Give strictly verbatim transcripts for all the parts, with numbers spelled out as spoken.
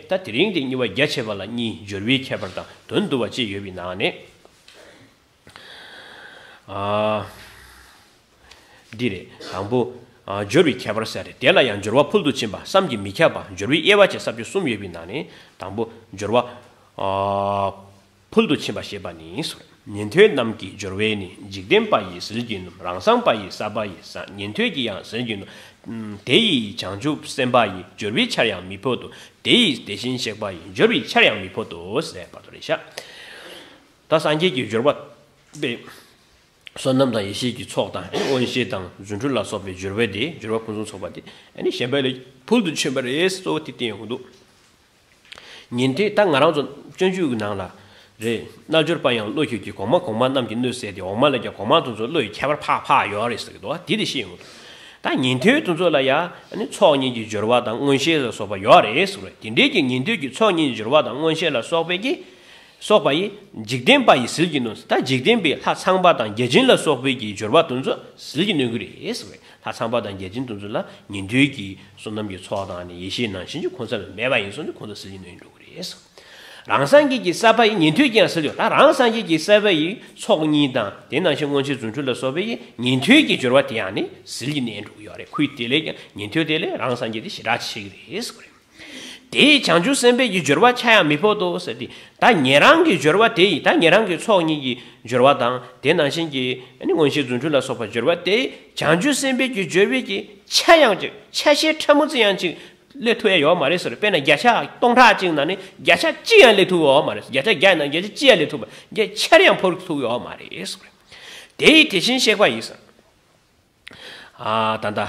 ད་དེ་རིང་དེ་གཉིས་པ་རྒྱ་ཆེ་བ་ལ་གཉིས། སྦྱོར་བའི་ཁྱད་པར་དང་དོན་བསྡུ་བ་བཅས་ཡོད་པའི་ནང་ནས། ཨ། འདི་རེད། དང་པོ། ཨ། སྦྱོར་བའི་ཁྱད་པར་ཟེར་རེད། དེ་ལ་ཡང་སྦྱོར་བ་ཕུལ་དུ་ཕྱིན་པ། བསམ་གྱིས་མི་ཁྱབ་པ། སྦྱོར་བའི་དབྱེ་བ་བཅས་ས་བཅད་གསུམ་ཡོད་པའི་ནང་ནས། དང་པོ། སྦྱོར་བ། ཨ། ཕུལ་དུ་ཕྱིན་པ་ཞེས་པ་ནི། ཉན་ཐོས་རྣམས་ཀྱི་སྦྱོར་བས་ནི། འཇིག་རྟེན་པ་ཡི་ཟིལ་གྱིས་གནོན། རང་སངས་པ་ཡི་ས་པ་ཡི་ས། ཉན་ཐོས་ཀྱི་ཡང་ཟིལ་གྱིས་གནོན། དེ་ཡི་བྱང་ཆུབ་སེམས་དཔའ་ཡི། སྦྱོར་བའི་ཆར་ཡང་མི་ཕོག་སྟེ། དེ་ཡི་དེ་བཞིན་གཤེགས་པ་ཡི། སྦྱོར་བའི་ཆར་ཡང་མི་ཕོག་སྟེ་ཟེར་བར་དུ་རེད་ཤག་ད་སངས་རྒྱས་ཀྱི་སྦྱོར་བ་པས། བསོད་ནམས་དང་ཡེ་ཤེས་ཀྱི་ཚོགས་དང་། མངོན་ཤེས་དང་རྫུ་འཕྲུལ་ལ་སོགས་པའི་སྦྱོར་བ་དེ། སྦྱོར་བ་ཕུན་སུམ་ཚོགས་པ་དེ་ཨ་ནི་གཞན་པ་ལས་ཕུལ་དུ་ཕྱིན་པ་རེད། གཙོ་བོ་དེ་བསྟན་ཡོང་གི་འདུག་ཉན་ཐོས། ད་ང་རང་ཚོ་སྤྱོད་འཇུག་གི་ནང་ལ་རེད། རྣལ་འབྱོར་པ་ཡང་བློ་ཁྱོད་ཀྱིས། གོང་མ་གོང་མ་རྣམས་ཀྱིས་གནོད་ཟེར་ཏེ། འོག་མ་ལ་ཀྱང་གོང་མ་དེ་ཚོ་བློ་ཡི་ཁྱད་པར་ཕར་ཕར་ཡོད་རེད་ཟེར་གྱི་འདུག་དེ་དེ་བཤད་ཡོང་གི་འདུག་ད་ཉན་ཐོས་དེ་ཚོ་ལ་ཡང་ཨ་ནི་ཚོགས་གཉིས་ཀྱི་སྦྱོར་བ་དང་མངོན་ཤེས་ལ་སོགས་པ་ཡོད་རེད་ཟེར་བས། དེ་འདྲའི་གི་ཉན་ཐོས་ཀྱི་ཚོགས་གཉིས་ཀྱི་སྦྱོར་བ་དང་མངོན་ཤེས་ལ་སོགས་པའི་གི་སོགས་པ་ཡིས་འཇིག་རྟེན་པ་ཡི་ཟིལ་གྱིས་གནོན། ད་འཇིག་རྟེན་པའི་ལྷ་ཚངས་པ་དང་བརྒྱ་བྱིན་ལ་སོགས་པའི་གི་སྦྱོར་བ་དེ་ཚོ་ཟིལ་གྱིས་གནོན་གྱི་རེད་ཟེར་བས། ལྷ་ཚངས་པ་དང་བརྒྱ་བྱིན་དེ་ཚོ་ལ་ཉན་ཐོས་ཀྱི་བསོད་ནམས་ཀྱི་ཚོགས་དང་ནི་ཡེ་ཤེས་ནང་བཞིན་གྱི་ཁོང་ཚོ་ལ་མེད་པ་ཡིན་སོང་དུས་ཁོང་ཚོ་ཟིལ་གྱིས་གནོན་འགྲོ་གི་རེད་ཟེར། རང་སངས་རྒྱས་ཀྱི་ས་པ་ཡི། ཉན་ཐོས་ཀྱང་ཟིལ་གྱིས། ད་རང་སངས་རྒྱས་ཀྱི་ས་པ་ཡི་ཚོགས་གཉིས་དང་དེ་ནང་བཞིན་མངོན་ཤེས་རྫུ་འཕྲུལ་ལ་སོགས་པའི་ཉན་ཐོས་ཀྱི་སྦྱོར་བ་དེ་ཡང་ནི་ཟིལ་གྱིས་གནོན་འགྲོ་གི་ཡོད་རེད། ཁོའི་དེ་ལས་ཀྱང་ཉན་ཐོས་དེ་ལས་རང་སངས་རྒྱས་དེ་ཞེ་དྲག་ཆེ་གི་རེད་ཟེར་བ་རེད། དེའི་བྱང་ཆུབ་སེམས་དཔའི་གི་སྦྱོར་བ་ཆར་ཡང་མི་ཕོག་སྟེ་ཟེར་ཏེ། ད་ཉན་རང་གི་སྦྱོར་བ་དེ་ཡི། ད་ཉན་རང་གི་ཚོགས་གཉིས་ཀྱི་སྦྱོར་བ་དང་དེ་ནང་བཞིན་གྱི་ཨ་ནི་མངོན་ཤེས་རྫུ་འཕྲུལ་ལ་སོགས་པ་སྦྱོར་བ་དེ་བྱང་ཆུབ་སེམས་དཔའི་གི་སྦྱོར་བའི་གི་ཆར་ཡང་ཅིག་ཆ་ཤས་ཕྲ་མོ་ཙམ་ཡང་ཅིག་སླེབས་ཐུབ་ཡ་ཡོད་མ་རེད་ཟེར། དཔེར་ན་བརྒྱ་ཆ་སྟོང་ཕྲག་གཅིག་ནང་ནས་བརྒྱ་ཆ་གཅིག་ཡང་སླེབས་ཐུབ་ཡོད་མ་རེད། བརྒྱ་ཆ་བརྒྱ་ནང་བརྒྱ་ཆ་གཅིག་ཡང་སླེབས་ཐུབ་པ། བརྒྱ་ཆར་ཡང་ཕོག་ཐུབ་ཡོད་མ་རེད་ཟེར། དེ་ཡི་དེ་བཞིན་གཤེགས་པ་ཡིས། ཨ། ད་ལྟ།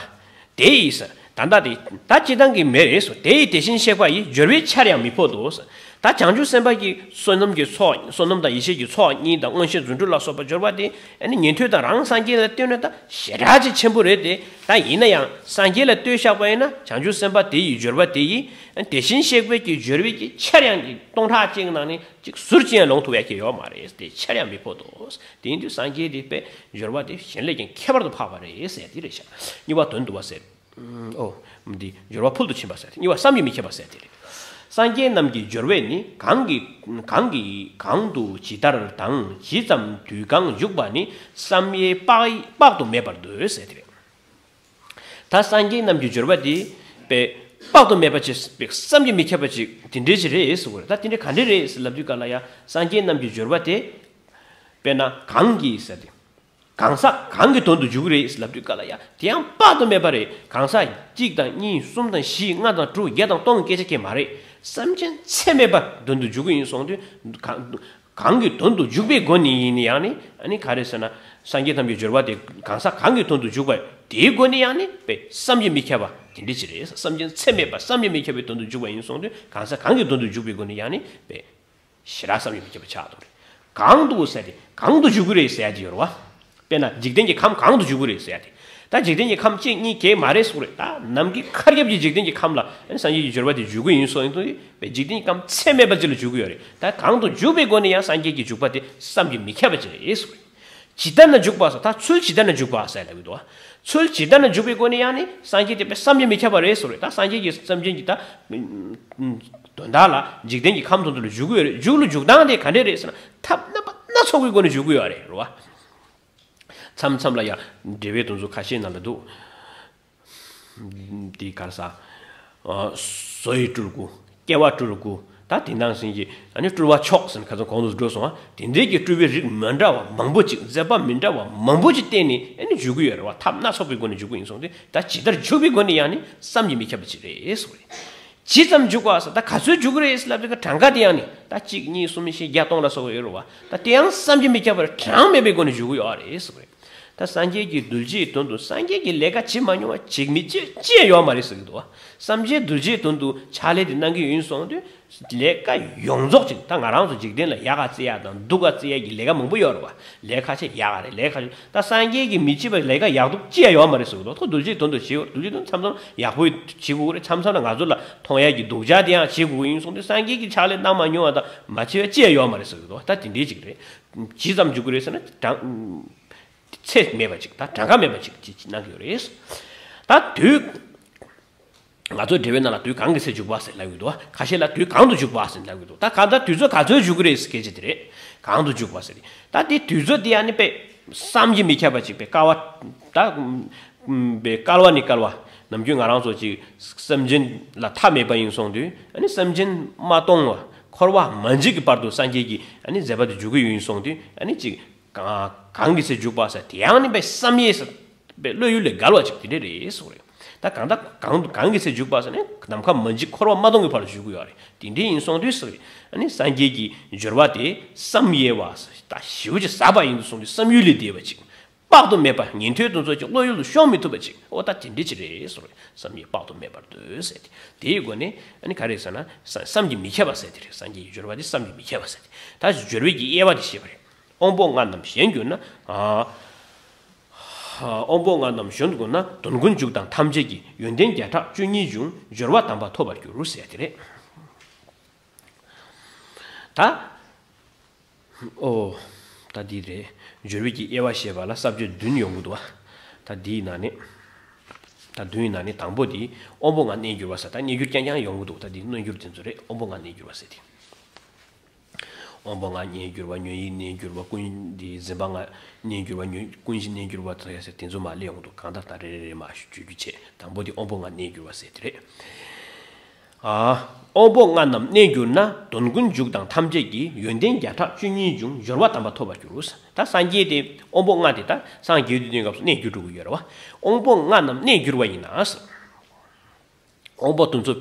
དེ་ཡིས། ད་ལྟ་དེ། ད་སྤྱིར་བཏང་གི་མེད་རེད་ཟེར། དེ་ཡི་དེ་བཞིན་གཤེགས་པ་ཡིས། སྦྱོར་བའི་ཆར་ཡང་མི་ཕོག་སྟེ་ཟེར། ད་བྱང་ཆུབ་སེམས་དཔའ་གི་བསོད་ནམས་ཀྱི་ཚོགས། བསོད་ནམས་དང་ཡེ་ཤེས་ཀྱི་ཚོགས་གཉིས་དང་མངོན་ཤེས་རྫུ་འཕྲུལ་ལ་སོགས་པ་སྦྱོར་བ་དེ་ཨ་ནི་ཉན་ཐོས་དང་རང་སངས་རྒྱས་ལ་ལྟོས་ན་ད་ཞེ་དྲག་ཅིག་ཆེན་པོ་རེད་དེ། ད་ཡིན་ན་ཡང་སངས་རྒྱས་ལ་ལྟོས་བཞག་པ་ཡིན་ན་བྱང་ཆུབ་སེམས་དཔའ་དེ་ཡི་སྦྱོར་བ་དེ་ཡིས་དེ་བཞིན་གཤེགས་པའི་གི་སྦྱོར་བའི་གི་ཆར་ཡང་གི་སྟོང་ཕྲག་གཅིག་ནང་ནས་གཅིག་ཟུར་གཅིག་ཡང་ལོངས་ཐུབ་ཡ་གི་ཡོད་མ་རེད་དེ། ཆར་ཡང་མི་ཕོག་སྟེ། དེ་ཡིན་དུས་སངས་རྒྱས་དེ་དཔེ་སྦྱོར་བ་དེ་གཞན་ལས་ཀྱང་ཁྱད་པར་དུ་འཕགས་པ་རེད་ཟེར་དེ་རེད་ཤག་གཉིས་པ་དོན་བསྡུ་བ་ཟེར། ཨོ། འདི་སྦྱོར་བ་ཕུལ་དུ་ཕྱིན་པ་ཟེར་དེ། གཉིས་པ་བསམ་གྱིས་མི་ཁྱབ་པ་ཟེར་དེ་རེད། སངས་རྒྱས་རྣམས་ཀྱི་སྦྱོར་བས་ནི། གང་གིས་གང་གིས་གང་དུ་ཇི་ལྟར་དང་། ཇི་ཙམ་དུས་གང་བཞུགས་པ་ནི། བསམ་ཡས་དཔག་དཔག་ཏུ་མེད་པར་འདོད་ཟེར་དེ་རེད། ད་སངས་རྒྱས་རྣམས་ཀྱི་སྦྱོར་བ་དེ་དཔེ་དཔག་ཏུ་མེད་པ་ཅིག་དཔེ་བསམ་གྱིས་མི་ཁྱབ་པ་ཅིག་དེ་འདྲའི་ཅིག་རེད་ཟེར་བ་རེད། ད་དེ་འདྲ་ག་འདྲ་རེད་ཟེར་ལབ་དུས་ག་ལ་ཡ། སངས་རྒྱས་རྣམས་ཀྱི་སྦྱོར་བ་དེ་དཔེར་ན་གང་གིས་ཟེར་ཏེ། གང་ཟག་གང་གི་དོན་དུ་འཇུག་གི་རེད་ཟེར་ལབ་དུས་ག་ལ་ཡ། དེ་ཡང་དཔག་ཏུ་མེད་པ་རེད། གང་ཟག་གཅིག་དང་གཉིས་གསུམ་དང་བཞི་ལྔ་དང་དྲུག་བརྒྱ་དང་སྟོང་གི་སྐད་ཆ་གང་མ་རེད། བསམ་གྱིས་ཚད་མེད་པ་དོན་དུ་འཇུག་གི་ཡིན་གསུངས་དུས། གང་གང་གི་དོན་དུ་འཇུག་པའི་སྒོ་ནས་ཡིན་ན་ཡང་ནི། ཨ་ནི་ག་རེ་ཟེར་ན། སངས་རྒྱས་རྣམས་ཀྱི་སྦྱོར་བ་དེ་གང་ཟག་གང་གི་དོན་དུ་འཇུག་པ་དེའི་སྒོ་ནས་ཡང་ནི་དཔེ་བསམ་གྱིས་མི་ཁྱབ་པ་དེ་འདྲ་ཅིག་རེད། བསམ་གྱིས་ཚད་མེད་པ། བསམ་གྱིས་མི་ཁྱབ་པའི་དོན་དུ་འཇུག་པ་ཡིན་གསུངས་དུས་གང་ཟག་གང་གི་དོན་དུ་འཇུག་པའི་སྒོ་ནས་ཡང་ནི་དཔེ་ཞེ་དྲག་བསམ་གྱིས་མི་ཁྱབ་པ་ཆགས་འདུག་རེད། གང་དུ་ཟེར་ཏེ་གང་དུ་འཇུག་གི་རེད་ཟེར་ཡ་ཅིག་ཡོད་རེད་བ། དཔེར་ན་འཇིག་རྟེན་གྱི་ཁམས་གང་དུ་འཇུག་གི་རེད་ཟེར་ཡ་དེ། ད་འཇིག་རྟེན་གྱི་ཁམས་གཅིག་གཉིས་གང་མ་རེད་གསུངས་རེད། ད་ནམ་མཁའི་མཁའ་ཁྱབ་ཀྱི་འཇིག་རྟེན་གྱི་ཁམས་ལ་ཨ་ནི་སངས་རྒྱས་ཀྱི་སྦྱོར་བ་དེ་འཇུག་གི་ཡིན་གསུངས་ཡོང་དུས་འཇིག་རྟེན་གྱི་ཁམས་ཚད་མེད་པ་ཅིག་ལ་འཇུག་གི་ཡོད་རེད། ད་གང་དུ་འཇུག་པའི་སྒོ་ནས་ཡང་སངས་རྒྱས་ཀྱི་འཇུག་པ་དེ་བསམ་གྱིས་མི་ཁྱབ་པ་ཅིག་རེད་གསུངས་རེད། ཇི་ལྟར་ན་འཇུག་པ་ཟེར། ད་ཚུལ་ཇི་ལྟར་ན་འཇུག་པ་ཟེར་ལབ་ཀྱི་འདུག་ཚུལ་ཇི་ལྟར་ན་འཇུག་པའི་སྒོ་ནས་ཡང་ནི་སངས་རྒྱས་དེ་དཔེ་བསམ་གྱིས་མི་ཁྱབ་པ་རེད་གསུངས་རེད། ད་སངས་རྒྱས་ཀྱི་བསམ་གྱིས་ད་དོན་དག་ལ་འཇིག་རྟེན་གྱི་ཁམས་དེ་ཚོ་ལ་འཇུག་གི་ཡོད་རེད། འཇུག་ལ་འཇུག་སྟངས་དེ་ག་འདྲས་རེད་ཟེར་ན། ཐབས་རྣམ་པ་སྣ་ཚོགས་ཀྱི་སྒོ་ནས་འཇུག་གི་ཡོད་རེད་རེད་བ། མཚམས་མཚམས་ལ་ཡང་འགྲེལ་པའི་དོན་ཚུལ་ཁ་ཤས་ནང་ལ་འདུག་དེ་ག་རེ་ཟེར། བཟོ་ཡི་སྤྲུལ་སྐུ། སྐྱེ་བ་སྤྲུལ་སྐུ། ད་དེ་ནང་བཞིན་གྱི་ཨ་ནི་སྤྲུལ་པ་མཆོག་ཟེར་ནས་ཁ་སང་གོང་དུ་འགྲོ་སོང་བ། དེ་འདྲའི་གི་སྤྲུལ་པའི་རིགས་མི་འདྲ་བ་མང་པོ་ཅིག་མཛད་པ་མི་འདྲ་བ་མང་པོ་ཅིག་བསྟན་ནས་ཨ་ནི་འཇུག་གི་ཡོད་རེད་བ། ཐབས་སྣ་ཚོགས་པའི་སྒོ་ནས་འཇུག་གི་ཡིན་གསུངས་ཏེ། ད་ཇི་ལྟར་འཇུག་པའི་སྒོ་ནས་ཡང་ནི་བསམ་གྱིས་མི་ཁྱབ་པ་ཅིག་རེད་གསུངས་རེད། ཇི་ཙམ་འཇུག་པ་ཟེར། ད་ག་ཚོད་འཇུག་གི་རེད་ཟེར་ལབ་དུས་གྲངས་ཀ་དེ་ཡང་ནི་ད་གཅིག་གཉིས་གསུམ་བཞི་བརྒྱ་སྟོང་ལ་སོགས་པ་ཡོད་རེད་བ། ད་དེ་ཡང་བསམ་གྱིས་མི་ཁྱབ་པར་གྲངས་མེད་པའི་སྒོ་ནས་འཇུག་གི་ཡོད་རེད་གསུངས་རེད། ད་སངས་རྒྱས་ཀྱིས་གདུལ་བྱའི་དོན་དུ་སངས་རྒྱས་ཀྱིས་ལས་ཀ་བྱེད་མ་མྱོང་བ་བྱེད་མི་བྱེད་ཅི་ཡང་ཡོད་མ་རེད་ཟེར་གྱི་འདུག་བ། སངས་རྒྱས་གདུལ་བྱའི་དོན་དུ་ཕྱག་ལས་དེ་གནང་གི་ཡིན་གསུངས་དུས། ལས་ཀ་ཡོངས་རྫོགས་ཅིག་ད་ང་རང་ཚོ་འཇིག་རྟེན་ལ་ཡག་ག་བརྩི་ཡ་དང་སྡུག་ག་བརྩི་ཡ་གི་ལས་ཀ་མང་པོ་ཡོད་རེད་བ། ལས་ཁ་ཤས་ཡག་ག་རེད། ལས་ཁ་ཤས། ད་སངས་རྒྱས་ཀྱིས་མི་བྱེད་པའི་ལས་ཀ་ཡག་སྡུག་ཅི་ཡང་ཡོད་མ་རེད་ཟེར་གྱི་འདུག་ཁོ་གདུལ་བྱའི་དོན་དུ་བྱེད། གདུལ་བྱའི་དོན་མཚམས་མཚམས་ཡག་པོ་བྱེད་དགོས་རེད། མཚམས་མཚམས་ལ་ང་ཚོ་ལ་མཐོང་ཡ་གི་སྡུག་ཅག་དེ་ཡང་བྱེད་དགོས་ཡིན་གསུངས་དུས་སངས་རྒྱས་ཀྱིས་ཕྱག་ལས་གནང་མ་མྱོང་བ་དང་མ་བྱས་པ་ཅི་ཡང་ཡོད་མ་རེད་ཟེར་གྱི་འདུག་ད་དེ་འདྲའི་ཅིག་རེད། ཇི་ཙམ་འཇུག་གི་རེད་ཟེར་ན་གྲངས་ཚད་མེད་པ་ཅིག་ད་གྲངས་ཀ་མེད་པ་ཅིག་ཅིག་གནང་གི་ཡོད་རེད། ད་དུས། ང་ཚོའི་འགྲེལ་པའི་ནང་ལ་དུས་གང་གི་ཚེ་འཇུག་པ་ཟེར་ལབ་ཡོད་དོ། ཁ་ཤས་ལ་དུས་གང་དུ་འཇུག་པ་ཟེར་ལབ་ཡོད་དོ། ད་གང་ལྟར་དུས་ཚོད་ག་ཚོད་འཇུག་གི་རེད་ཟེར་སྐད་ཆ་དེ་རེད། གང་དུ་འཇུག་པ་ཟེར་ཏེ། ད་དེ་དུས་ཚོད་དེ་ཡང་ནི་དཔེ་བསམ་གྱིས་མི་ཁྱབ་པ་ཅིག་དཔེ་བསྐལ་བ། ད་དཔེ་བསྐལ་བ་ནས་བསྐལ་བ། ནམ་རྒྱུན་ང་རང་ཚོ་ཅིག་སེམས་ཅན་ལ་མཐའ་མེད་པ་ཡིན་སོང་དུས། ཨ་ནི་སེམས་ཅན་མ་སྟོང་བ། འཁོར་བ་མ་མཇུག་གི་བར་དུ་སངས་རྒྱས་ཀྱི་ཨ་ནི་མཛད་པ་དེ་འཇུག་གི་ཡོད་ཡིན་སོང་དུས། ཨ་ནི་ཅིག་གང་གང་གི་ཚེ་འཇུག་པ་ཟེར་དེ་ཡང་ནི་དཔེ་བསམ་ཡས་ཟེར། པའི་བློ་ཡུལ་ལས་འགལ་བ་ཅིག་དེ་འདྲ་རེད་གསུངས་རེད། ད་གང་ལྟར་གང་དུ་གང་གི་ཚེ་འཇུག་པ་ཟེར་ནས་ནམ་མཁའ་མ་འཇིག་འཁོར་བ་མ་སྟོང་གི་བར་དུ་འཇུག་གི་ཡོད་རེད། དེ་འདྲ་ཡིན་སོང་དུས་ཟེར་རེད། ཨ་ནི་སངས་རྒྱས་ཀྱི་འབྱོར་བ་དེ་བསམ་ཡས་པ་ཟེར། ད་ཞེ་པོ་ཅིག་ཟབ་པ་ཡིན་དུ་སོང་དུས་བསམ་ཡུལ་ལས་འདས་པ་ཅིག་དཔག་ཏུ་མེད་པ་ཉན་ཐོས་དེ་ཚོ་ཅིག་བློ་ཡུལ་དུ་ཤོང་མི་ཐུབ་པ་ཅིག་འོ་ད་དེ་འདྲ་ཅིག་རེད་གསུངས་རེད། བསམ་ཡས་དཔག་ཏུ་མེད་པར་འདོད་ཟེར་ཏེ། དེའི་སྒོ་ནས་ཨ་ནི་ག་རེ་ཟེར་ན་བསམ་བསམ་གྱིས་མི་ཁྱབ་པ་ཟེར་དེ་རེད། སངས་རྒྱས་ཀྱི་འབྱོར་བ་དེ་བསམ་གྱིས་མི་ཁྱབ་པ་ཟེར་ཏེ། ད་འབྱོར་བའི་གི་དབྱེ་བ་དེ་བཤད་པ་རེད། དབང་པོ་ལྔ་རྣམས་གཞན་གྱུར་ན། ཨ། དབང་པོ་ལྔ་རྣམས་གཞན་གྱུར་ན། དོན་ཀུན་འཇུག་དང་ཐམས་ཅད་ཀྱི། ཡོན་ཏན་བརྒྱ་ཕྲག་བཅུ་གཉིས་འབྱུང་། འབྱོར་བ་དམ་པ་ཐོབ་པར་འགྱུར་ཟེར་དེ་རེད། ད། ཨོ། ད་འདི་རེད། འབྱོར་བའི་གི་དབྱེ་བ་བཤད་པ་ལ་ས་བཅད་བདུན་ཡོང་གི་འདུག་བ། ད་འདིའི་ནང་ནས། ད་བདུན་ཡི་ནང་ནས་དང་པོ་དེ་དབང་པོ་ལྔ་གནས་འགྱུར་བ་ཟེར། ད་གནས་འགྱུར་རྐྱང་རྐྱང་ཡོང་གི་འདུག་ད་འདི་གནས་འགྱུར་དེ་ཚོ་རེད། དབང་པོ་ལྔ་གནས་འགྱུར་བ་ཟེར་དེ། དབང་པོ་ལྔ་གནས་འགྱུར་བ། ཉོན་ཡིད་གནས་འགྱུར་བ། ཀུན། འདི་འཛིན་པ་ལྔ་གནས་འགྱུར་བ། ཉོན། ཀུན་གཞི་གནས་འགྱུར་བ་ཟེར་ཡ་ཟེར་དེ་ཚོ་མར་སླེབས་ཡོང་གི་འདུག་གང་ལྟར་ད་རེ་རེ་རེ་མར་བརྗོད་རྒྱུ་བྱས། དང་པོ་དེ་དབང་པོ་ལྔ་གནས་འགྱུར་བ་ཟེར་དེ་རེད། ཨ། དབང་པོ་ལྔ་རྣམས་གནས་འགྱུར་ན། དོན་ཀུན་འཇུག་དང་ཐམས་ཅད་ཀྱི། ཡོན་ཏན་བརྒྱ་ཕྲག་བཅུ་གཉིས་འབྱུང་། འབྱོར་བ་དམ་པ་ཐོབ་པར་འགྱུར། ད་སངས་རྒྱས་དེ་དབང་པོ་ལྔ་དེ་ད་སངས་རྒྱས་དུས་དུས་སྐབས་སུ་གནས་འགྱུར་འགྲོ་གི་ཡོད་རེད་བ། དབང་པོ་ལྔ་རྣམས་གནས་འགྱུར་བ་ཡིན་ན། དབང་པོ་དེ་ཚོ།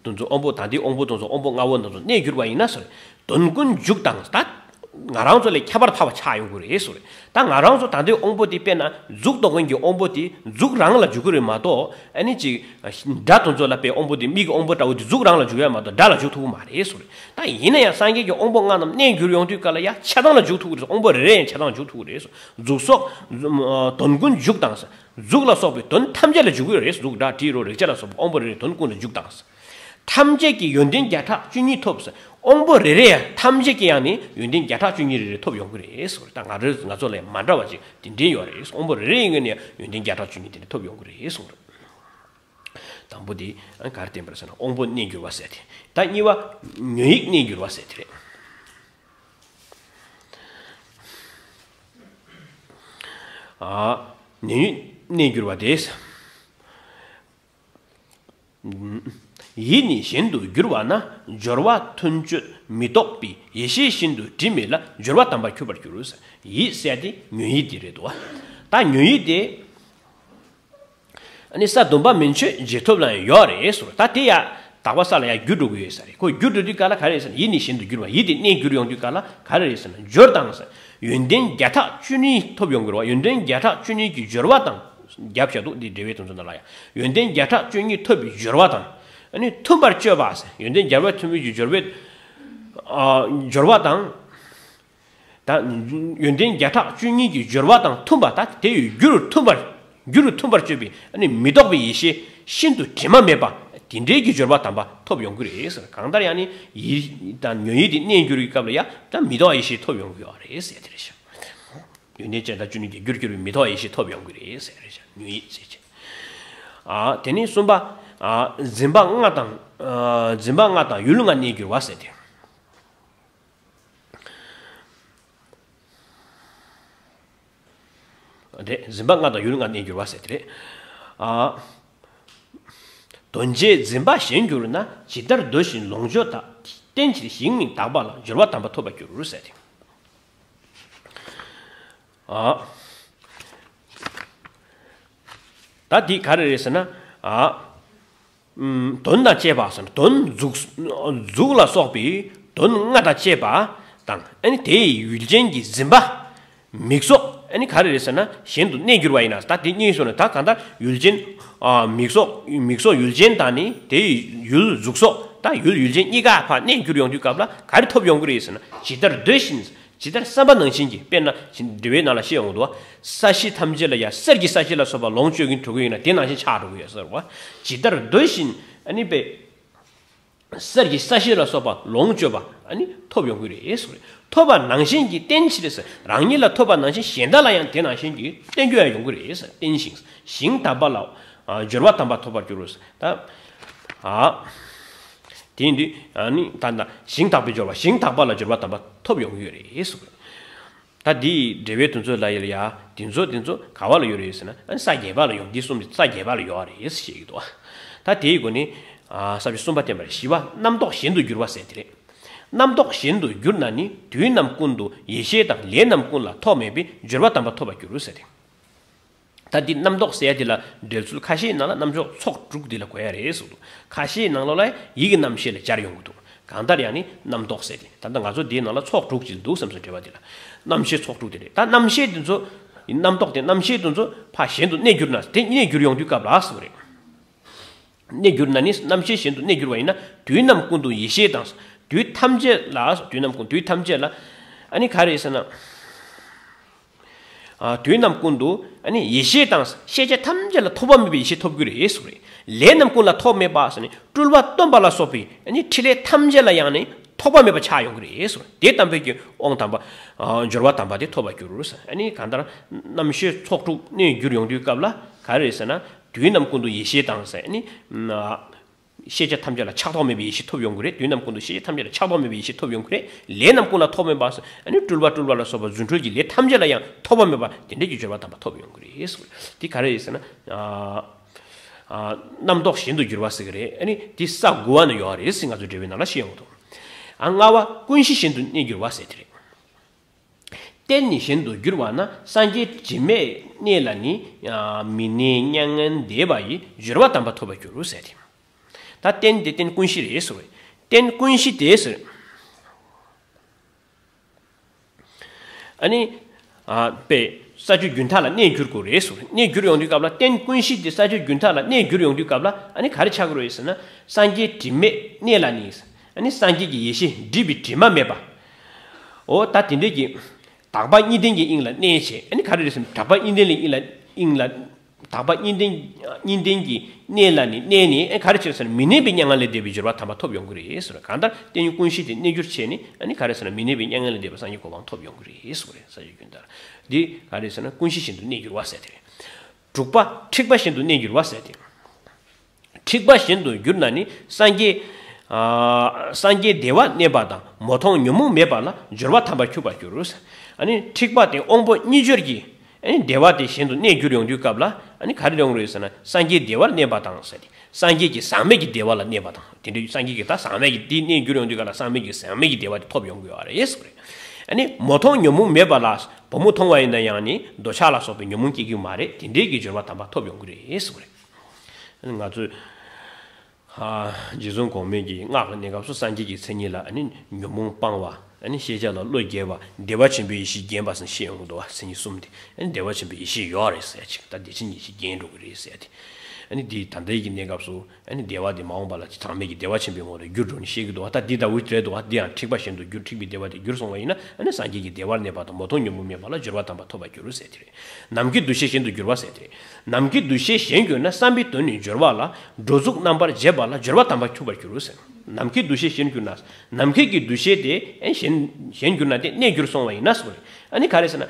དེ་ཚོ་དབང་པོ་ད་ལྟའི་དབང་པོ་དེ་ཚོ་དབང་པོ་ལྔ་པོ་དེ་ཚོ་གནས་འགྱུར་བ་ཡིན་ན་ཟེར། དོན་ཀུན་འཇུག་དང་ད། ང་རང་ཚོ་ལས་ཁྱད་པར་འཕགས་པ་ཆགས་ཡོང་གི་རེད་ཟེར། ད་ང་རང་ཚོ་ད་ལྟའི་དབང་པོ་དེ་དཔེར་ན་གཟུགས་མདོག་ཀུན་གྱི་དབང་པོ་དེ་གཟུགས་རང་ལ་འཇུག་གི་རེད་མ་གཏོགས། ཨ་ནི་ཅིག་སྒྲ་དེ་ཚོ་ལ་དཔེ་དབང་པོ་དེ་མིག་གི་དབང་པོ་འདྲ་བོ་དེ་གཟུགས་རང་ལ་འཇུག་ཡ་མ་གཏོགས་སྒྲ་ལ་འཇུག་ཐུབ་ཀྱི་མ་རེད་ཟེར། ད་ཡིན་ན་ཡང་སངས་རྒྱས་ཀྱི་དབང་པོ་ལྔ་རྣམས་གནས་འགྱུར་ཡོང་དུས་ག་ལ་ཡ་ཆ་ཚང་ལ་འཇུག་ཐུབ་ཀྱི་རེད་ཟེར། དབང་པོ་རེ་རེ་ཡང་ཆ་ཚང་འཇུག་ཐུབ་ཀྱི་རེད་ཟེར། གཟུགས་སོགས། དོན་ཀུན་འཇུག་དང་ཟེར། གཟུགས་ལ་སོགས་པའི་དོན་ཐམས་ཅད་ལ་འཇུག་གི་རེད། གཟུགས་སྒྲ་དྲི་རོ་རེག་བྱ་ལ་སོགས་པ་དབང་པོ་རེ་རེའི་དོན་ཀུན་ལ་འཇུག་དང་། ཐམས་ཅད་ཀྱི་ཡོན་ཏན་བརྒྱ་ཕྲག་བཅུ་གཉིས་ཐོབ། དབང་པོ་རེ་རེ་ཡང་ཐམས་ཅད་ཀྱི་ཡང་ནི་ཡོན་ཏན་བརྒྱ་ཕྲག་བཅུ་གཉིས་རེ་རེ་ཐོབ་ཡོང་གི་རེད་གསུངས་རེད། ད་ང་རང་ང་ཚོ་ལས་མ་འདྲ་བ་ཅིག་དེ་འདྲའི་ཡོད་རེད། དབང་པོ་རེ་རེ་ཡིན་ནའི་ཡོན་ཏན་བརྒྱ་ཕྲག་བཅུ་གཉིས་དེ་འདྲ་ཐོབ་ཡོང་གི་རེད་གསུངས་རེད། དང་པོ་དེ་ག་རེ་བསྟན་པ་རེད་ཟེར་ན་དབང་པོ་གནས་འགྱུར་བ་ཟེར་དེ། ད་གཉིས་པ་ཉོན་ཡིད་གནས་འགྱུར་བ་ཟེར་དེ་རེད། ཨ། ཉོན་ཡིད་གནས་འགྱུར་བ་དེ། ཡིད་ནི་གཞན་དུ་འགྱུར་བ་ན། སྦྱོར་བ་མཐུན་སྤྱོད་མི་རྟོག་པའི། ཡེ་ཤེས་ཤིན་ཏུ་དྲི་མེད་ལ། སྦྱོར་བ་དམ་པར་གྱུར་པར་འགྱུར། ཡིད་ཟེར་དེ་ཉོན་ཡིད་དེ་རེད་དོ། ད་ཉོན་ཡིད་དེ། ཨ་ནི་ས་བདུན་པ་མན་ཆོད་རྗེས་ཐོབ་ལ་ཡང་ཡོད་རེད་ཟེར། ད་དེ་ཡང་དག་པ་ས་ལ་ཡང་འགྱུར་འགྲོ་གི་ཡོད་ས་རེད། ཁོ་འགྱུར་འགྲོ་དུས་ག་ལ་ག་རེ་རེད་ཟེར་ན་ཡིད་ནི་གཞན་དུ་འགྱུར་བ། ཡིད་དེ་གནས་འགྱུར་ཡོང་དུས་ག་ལ་ག་རེ་རེད་ཟེར་ན་སྦྱོར་དང་ཟེར། ཡོན་ཏན་བརྒྱ་ཕྲག་བཅུ་གཉིས་ཐོབ་ཡོང་གི་རེད་བ། ཡོན་ཏན་བརྒྱ་ཕྲག་བཅུ་གཉིས་ཀྱི་སྦྱོར་བ་དང་རྒྱབ་བྱ་འདུག་འདི་འགྲེལ་པའི་དོན་ཚོ་ནང་ལ་ཡང་ཡོན་ཏན་བརྒྱ་ཕྲག་བཅུ་གཉིས་ཐོབ་པའི་སྦྱོར་བ་དང་། ཨ་ནི་མཐུན་པར་སྤྱོད་པ་ཟེར། ཡོན་ཏན་བརྒྱ་ཕྲག་མཐུན་པའི་སྦྱོར་བའི། ཨ། སྦྱོར་བ་དང་། ད་ཡོན་ཏན་བརྒྱ་ཕྲག་བཅུ་གཉིས་ཀྱི་སྦྱོར་བ་དང་མཐུན་པ། ད་དེ་ཡི་རྒྱུར་མཐུན་པར། རྒྱུར་མཐུན་པར་སྤྱོད་པའི་ཨ་ནི་མི་རྟོག་པའི་ཡེ་ཤེས་ཤིན་ཏུ་དྲི་མ་མེད་པ་དེ་འདྲའི་གི་སྦྱོར་བ་དམ་པ་ཐོབ་ཡོང་གི་རེད་ཟེར། གང་ལྟར་ཡང་ནི་ཡིད་དང་ཉོན་ཡིད་དེ་གནས་འགྱུར་གྱི་སྐབས་ལ་ཡང་ད་མི་རྟོག་ཡེ་ཤེས་ཐོབ་ཡོང་གི་ཡོད་རེད་ཟེར་དེ་རེད་ཤག་ཡོན་ཏན་ཅན་དང་བཅུ་གཉིས་ཀྱི་རྒྱུར་གྱུར་པའི་མི་རྟོག་ཡེ་ཤེས་ཐོབ་ཡོང་གི་རེད་ཟེར་རེད་ཤག་ཉོན་ཡིད་ཟེར་ཅིག་ཨ། དེ་ནས་གསུམ་པ། ཨ། འཛིན་པ་ལྔ་དང་། ཨ། འཛིན་པ་ལྔ་དང་ཡུལ་ལྔ་གནས་འགྱུར་བ་ཟེར་ཏེ། དེ་འཛིན་པ་ལྔ་དང་ཡུལ་ལྔ་གནས་འགྱུར་བ་ཟེར་དེ་རེད། ཨ། དོན་བྱེད་འཛིན་པ་གཞན་གྱུར་ན། ཇི་ལྟར་འདོད་བཞིན་ལོངས་སྤྱོད་དང་། རྟེན་ཕྱིར་ཞིང་ནི་དག་པ་ལ། སྦྱོར་བ་དམ་པ་ཐོབ་པར་འགྱུར་ཟེར་ཏེ། ཨ། ད་འདི་ག་རེ་རེད་ཟེར་ན། ཨ། ཨུམ། དོན་དང་བཅས་པ་ཟེར་ན་དོན་གཟུགས། གཟུགས་ལ་སོགས་པའི་དོན་ལྔ་དང་བཅས་པ་དང་། ཨ་ནི་དེ་ཡི་ཡུལ་ཅན་གྱི་འཛིན་པ་མིག་སོགས། ཨ་ནི་ག་རེ་རེད་ཟེར་ན་གཞན་དུ་གནས་འགྱུར་བ་ཡིན་ན། ད་དེ་གཉིས་སོ་ན་ད་གང་ལྟར་ཡུལ་ཅན། ཨ། མིག་སོགས། མིག་སོགས་ཡུལ་ཅན་དང་ནི་དེ་ཡི་ཡུལ་གཟུགས་སོགས། ད་ཡུལ་ཡུལ་ཅན་གཉིས་ཀ་ཕར་གནས་འགྱུར་ཡོང་དུས་སྐབས་ལ་ག་རེ་ཐོབ་ཡོང་གི་རེད་ཟེར་ན། ཇི་ལྟར་འདོད་བཞིན། ཇི་ལྟར་བསམ་པ་ནང་བཞིན་གྱི། དཔེར་ན་འགྲེལ་པའི་ནང་ལ་བཤད་ཡོང་གི་འདུག་ས་གཞི་ཐམས་ཅད་ལ་ཡང་གསེར་གྱི་ས་གཞི་ལ་སོགས་པ་ལོངས་སྤྱོད་ཀྱིན་འགྲོ་གི་ཡོད་ན་དེ་ནང་བཞིན་ཆགས་འགྲོ་གི་ཡོད་ཟེར་བ། ཇི་ལྟར་འདོད་བཞིན། ཨ་ནི་དཔེ། གསེར་གྱི་ས་གཞི་ལ་སོགས་པ་ལོངས་སྤྱོད་པ་ཨ་ནི་ཐོབ་ཡོང་གི་རེད་ཟེར། ཐོབ་པ་ནང་བཞིན་གྱི་རྟེན་ཕྱིར་ཟེར། རང་ཉིད་ལ་ཐོབ་པ་ནང་བཞིན་གཞན་དག་ལ་ཡང་དེ་ནང་བཞིན་གྱི་བསྟན་རྒྱུ་ཡང་ཡོང་གི་རེད་ཟེར། རྟེན་ཞིང་ཞིང་དག་པ་ལ། ཨ། སྦྱོར་བ་དམ་པ་ཐོབ་པར་འགྱུར་རོ་ཟེར། ད། ཨ། དེ་ཡིན་དུས་ཨ་ནི་ད་ལྟ་ཞིང་དག་པའི་སྦྱོར་བ། ཞིང་དག་པ་ལ་སྦྱོར་བ་དམ་པ་ཐོབ་ཡོང་གི་ཡོད་རེད་ཟེར། ད་འདིའི་འགྲེལ་པའི་དོན་ཚོད་ལ་ཡིན་ལ་ཡ། དེ་ཚོ་དེ་ཚོ་ག་བ་ལ་ཡོད་རེད་ཟེར་ན། ཨ་ནི་ས་བརྒྱད་པ་ལ་ཡོང་། འདི་གསུམ་དེ་ས་བརྒྱད་པ་ལ་ཡོད་རེད་ཟེར་བཤད་ཀྱི་འདུག་ད་དེའི་སྒོ་ནས་ཨ་ས་བཅད་གསུམ་པ་བསྟན་པ་རེད། བཞི་པ་རྣམ་རྟོག་གཞན་དུ་འགྱུར་བ་ཟེར་དེ་རེད། རྣམ་རྟོག་གཞན་དུ་གྱུར་ན་ནི། དུས་རྣམས་ཀུན་ཏུ་ཡེ་ཤེས་དང་། ལས་རྣམས་ཀུན་ལ་ཐོགས་མེད་པའི་སྦྱོར་བ་དམ་པ་ཐོབ་པར་འགྱུར་ཟེར་ཏེ། ད་འདི་རྣམ་རྟོག་ཟེར་ཡ་དེ་ལ་འགྲེལ་ཚུལ་ཁ་ཤས་ནང་ལ་རྣམ་རྟོག་ཚོགས་དྲུག་དེ་ལ་གོ་ཡ་རེད་ཟེར་འདུག་ཁ་ཤས་ནང་ལོགས་ལ་ཡིད་ཀྱི་རྣམ་ཤེས་ལ་སྦྱར་ཡོང་གི་འདུག་གང་ལྟར་ཡང་ནི་རྣམ་རྟོག་ཟེར་ཏེ། ད་ལྟ་ང་ཚོ་འདིའི་ནང་ལ་ཚོགས་དྲུག་ཅིག་འདུག་བསམ་སོང་། འགྲེལ་པ་དེ་ལ་རྣམ་ཤེས་ཚོགས་དྲུག་དེ་རེད། ད་རྣམ་ཤེས་དེ་ཚོ། རྣམ་རྟོག་དེ་རྣམ་ཤེས་དེ་ཚོ་ཕར་གཞན་དུ་གནས་གྱུར་ན། དེ་གནས་གྱུར་ཡོང་དུས་སྐབས་ལ་ཟེར་བ་རེད། གནས་གྱུར་ན་ནི། རྣམ་ཤེས་གཞན་དུ་གནས་གྱུར་བ་ཡིན་ན། དུས་རྣམས་ཀུན་ཏུ་ཡེ་ཤེས་དང་། དུས་ཐམས་ཅད་ལ། དུས་རྣམས་ཀུན། དུས་ཐམས་ཅད་ལ། ཨ་ནི་ག་རེ་ཟེར་ན། ཨ། དུས་རྣམས་ཀུན་ཏུ་ཨ་ནི་ཡེ་ཤེས་དང་། ཤེས་བྱ་ཐམས་ཅད་ལ་ཐོགས་པ་མེད་པའི་ཡེ་ཤེས་ཐོབ་ཀྱི་རེད་ཟེར་བ་རེད། ལས་རྣམས་ཀུན་ལ་ཐོགས་མེད་པ་ཟེར་ནས། སྤྲུལ་པ་སྟོན་པ་ལ་སོགས་པའི་ཨ་ནི་ཕྲིན་ལས་ཐམས་ཅད་ལ་ཡང་ནི་ཐོགས་པ་མེད་པ་ཆགས་ཡོང་གི་རེད་ཟེར་བ་རེད། དེ་ལྟ་བུའི་གི་དབང་དམ་པ། ཨ། སྦྱོར་བ་དམ་པ་དེ་ཐོབ་པར་འགྱུར་ཟེར། ཨ་ནི་གང་ལྟར་རྣམ་ཤེས་ཚོགས་དྲུག་གནས་གྱུར་ཡོང་དུས་སྐབས་ལ་ག་རེ་རེད་ཟེར་ན། དུས་རྣམས་ཀུན་ཏུ་ཡེ་ཤེས་དང་ཟེར། ཨ་ནི། ཨ། ཤེས་བྱ་ཐམས་ཅད་ལ་ཆགས་ཐོགས་མེད་པའི་ཡེ་ཤེས་ཐོབ་ཡོང་གི་རེད། དུས་རྣམས་ཀུན་ཏུ་ཤེས་བྱ་ཐམས་ཅད་ལ་ཆགས་ཐོགས་མེད་པའི་ཡེ་ཤེས་ཐོབ་ཡོང་གི་རེད། ལས་རྣམས་ཀུན་ལ་ཐོགས་མེད་པ་ཟེར། ཨ་ནི་སྤྲུལ་པ་སྤྲུལ་པ་ལ་སོགས་པ་རྫུ་འཕྲུལ་གྱི་ལས་ཐམས་ཅད་ལ་ཡང་ཐོགས་པ་མེད་པ་དེ་འདྲའི་གི་སྦྱོར་བ་དམ་པ་ཐོབ་ཡོང་གི་རེད་ཟེར། དེ་ག་རེ་རེད་ཟེར་ན། ཨ། ཨ། རྣམ་རྟོག་གཞན་དུ་འགྱུར་བ་ཟེར་གི་རེད། ཨ་ནི་དེ་ས་དགུ་པ་ན་ཡོད་རེད་ཟེར། ང་ཚོ་འགྲེལ་པའི་ནང་ལ་བཤད་ཡོང་གི་འདུག་ཨ། ལྔ་པ་ཀུན་གཞི་གཞན་དུ་གནས་འགྱུར་བ་ཟེར་དེ་རེད། རྟེན་ནི་གཞན་དུ་གྱུར་པ་ན། སངས་རྒྱས་དྲི་མེད་གནས་ལ་ནི། མི་གནས་མྱ་ངན་འདས་པ་ཡི། སྦྱོར་བ་དམ་པ་ཐོབ་པར་འགྱུར་ཟེར་ཏེ། ད་རྟེན་དེ་རྟེན་ཀུན་གཞི་རེད་ཟེར་བས། རྟེན་ཀུན་གཞི་དེ་ཟེར། ཨ་ནི། ཨ། པའི་ས་བཅུ་རྒྱུན་མཐའ་ལ་གནས་འགྱུར་དགོས་རེད་ཟེར་བས། གནས་འགྱུར་ཡོང་དུས་སྐབས་ལ། རྟེན་ཀུན་གཞི་དེ་ས་བཅུ་རྒྱུན་མཐའ་ལ་གནས་འགྱུར་ཡོང་དུས་སྐབས་ལ། ཨ་ནི་ག་རེ་ཆགས་ཀྱི་རེད་ཟེར་ན། སངས་རྒྱས་དྲི་མེད་གནས་ལ་ནི། ཨ་ནི་སངས་རྒྱས་ཀྱི་ཡེ་ཤེས་སྒྲིབ་པའི་དྲི་མ་མེད་པ། འོ་ད་དེ་འདྲས་ཀྱི། དག་པ་གཉིས་ལྡན་གྱི་དབྱིངས་ལ་གནས་བྱས། ཨ་ནི་ག་རེ་རེད་ཟེར་ན། དག་པ་གཉིས་ལྡན་ལ་དབྱིངས་ལ། དབྱིངས་ལ། དག་པ་གཉིས་ལྡན། གཉིས་ལྡན་གྱི་གནས་ལ་ནི་གནས་ནས། ཨ། ག་རེ་བྱས་ཟེར་ན། མི་གནས་པའི་མྱ་ངན་ལས་འདས་པའི་སྦྱོར་བ་དམ་པ་ཐོབ་ཡོང་གི་རེད་ཟེར། གང་ལྟར་རྟེན་ཀུན་གཞི་དེ་གནས་འགྱུར་བྱས་ནས། ཨ་ནི་ག་རེ་ཟེར་ན། མི་གནས་པའི་མྱ་ངན་ལས་འདས་པའི་སངས་རྒྱས་གོ་འཕང་ཐོབ་ཡོང་གི་རེད་ཟེར་བ་རེད། ས་བཅུ་རྒྱུན་མཐའ་ལ། འདི་ག་རེ་ཟེར་ན། ཀུན་གཞི་གཞན་དུ་གནས་འགྱུར་བ་ཟེར་དེ་རེད། དྲུག་པ་འཁྲིག་པ་གཞན་དུ་གནས་འགྱུར་བ་ཟེར་དེ། འཁྲིག་པ་གཞན་དུ་གྱུར་ན་ནི། སངས་རྒྱས། ཨ། སངས་རྒྱས་བདེ་བར་གནས་པ་དང་། མ་མཐོང་ཉོན་མོངས་མེད་པ་ལ། སྦྱོར་བ་དམ་པར་འཁྱུག་པར་འགྱུར། ཨ་ནི་འཁྲིག་པ་དེ་དབང་པོ་གཉིས་སྦྱོར་གྱི། ཨ་ནི་བདེ་བ་དེ་གཞན་དུ་གནས་འགྱུར་ཡོང་དུས་སྐབས་ལ། ཨ་ནི་ག་རེ་ཡོང་གི་རེད་ཟེར་ན། སངས་རྒྱས་བདེ་བར་གནས་པ་དང་ཟེར་ཏེ། སངས་རྒྱས་ཀྱི་ཟག་མེད་ཀྱི་བདེ་བ་ལ་གནས་པ་དང་། དེ་འདྲའི་སངས་རྒྱས་ཀྱི་ད་ཟག་མེད་ཀྱི་དེ་གནས་འགྱུར་ཡོང་དུས་སྐབས་ལ། ཟག་མེད་ཀྱི། ཟག་མེད་ཀྱི་བདེ་བ་དེ་ཐོབ་ཡོང་གི་ཡོད་རེད་ཟེར་བ་རེད། ཨ་ནི་མ་མཐོང་ཉོན་མོངས་མེད་པ་ལ། བུ་མོ་མཐོང་བ་ཡིན་ན་ཡང་ནི་འདོད་ཆགས་ལ་སོགས་པའི་ཉོན་མོངས་སྐྱེ་གི་མ་རེད། དེ་འདྲའི་གི་སྦྱོར་བ་དམ་པ་ཐོབ་ཡོང་གི་རེད་ཟེར་བ་རེད། ཨ་ནི་ང་ཚོས། ཨ། རྗེ་བཙུན་གོང་མའི་གི་སྔགས་ཀྱི་གནས་སྐབས་སུ་སངས་རྒྱས་ཀྱི་མཚན་ཉིད་ལ། ཨ་ནི་ཉོན་མོངས་སྤངས་པ། ཨ་ནི་ཤེས་བྱ་ལ་བློ་རྒྱས་པ། བདེ་བ་ཆེན་པོའི་ཡེ་ཤེས་རྒྱས་པ་ཟེར་བཤད་ཡོང་གི་འདུག་བ། མཚན་ཉིད་གསུམ་དེ། ཨ་ནི་བདེ་བ་ཆེན་པོའི་ཡེ་ཤེས་ཡོད་རེད་ཟེར་ཅིག་ད་བདེ་ཆེན་ཡེ་ཤེས་རྒྱས་འགྲོ་གི་རེད་ཟེར་ཏེ། ཨ་ནི་འདི་ད་ལྟའི་གི་གནས་སྐབས་སུ། ཨ་ནི་བདེ་བ་དེ་མ་འོངས་པ་ལ་ཅི་ཐ་མལ་གྱི་བདེ་བ་ཆེན་པོའི་ངོ་ལ་འགྱུར་འགྲོ་ནི་བཤད་ཀྱི་འདུག་བ། ད་འདི་ལྟ་བུ་རེད་འདུག་བ། འདི་ཡང་འཁྲིག་པ་གཞན་དུ་གྱུར། འཁྲིག་པའི་བདེ་བ་དེ་གྱུར་སོང་བ་ཡིན་ན། ཨ་ནི་སངས་རྒྱས་ཀྱི་བདེ་བར་གནས་པ་དང་། མ་མཐོང་ཉོན་མོངས་མེད་པ་ལ། སྦྱོར་བ་དམ་པ་ཐོབ་པར་འགྱུར་ཟེར་དེ་རེད། ནམ་མཁའི་འདུ་ཤེས་གཞན་དུ་འགྱུར་བ་ཟེར་དེ་རེད། ནམ་མཁའི་འདུ་ཤེས་གཞན་གྱུར་ན། བསམ་པའི་དོན་ནི་འབྱོར་བ་ལ། འགྲོ་འཛུགས་རྣམ་པར་འབྱེད་པ་ལ། སྦྱོར་བ་དམ་པ་འཁྱུག་པར་འགྱུར་ཟེར། ནམ་མཁའི་འདུ་ཤེས་གཞན་གྱུར་ན། ནམ་མཁའི་གི་འདུ་ཤེས་དེ་གཞན་གཞན་གྱུར་ན། དེ་གནས་འགྱུར་སོང་བ་ཡིན་ན་ཟེར་བ་རེད། ཨ་ནི་ག་རེ་ཟེར་ན།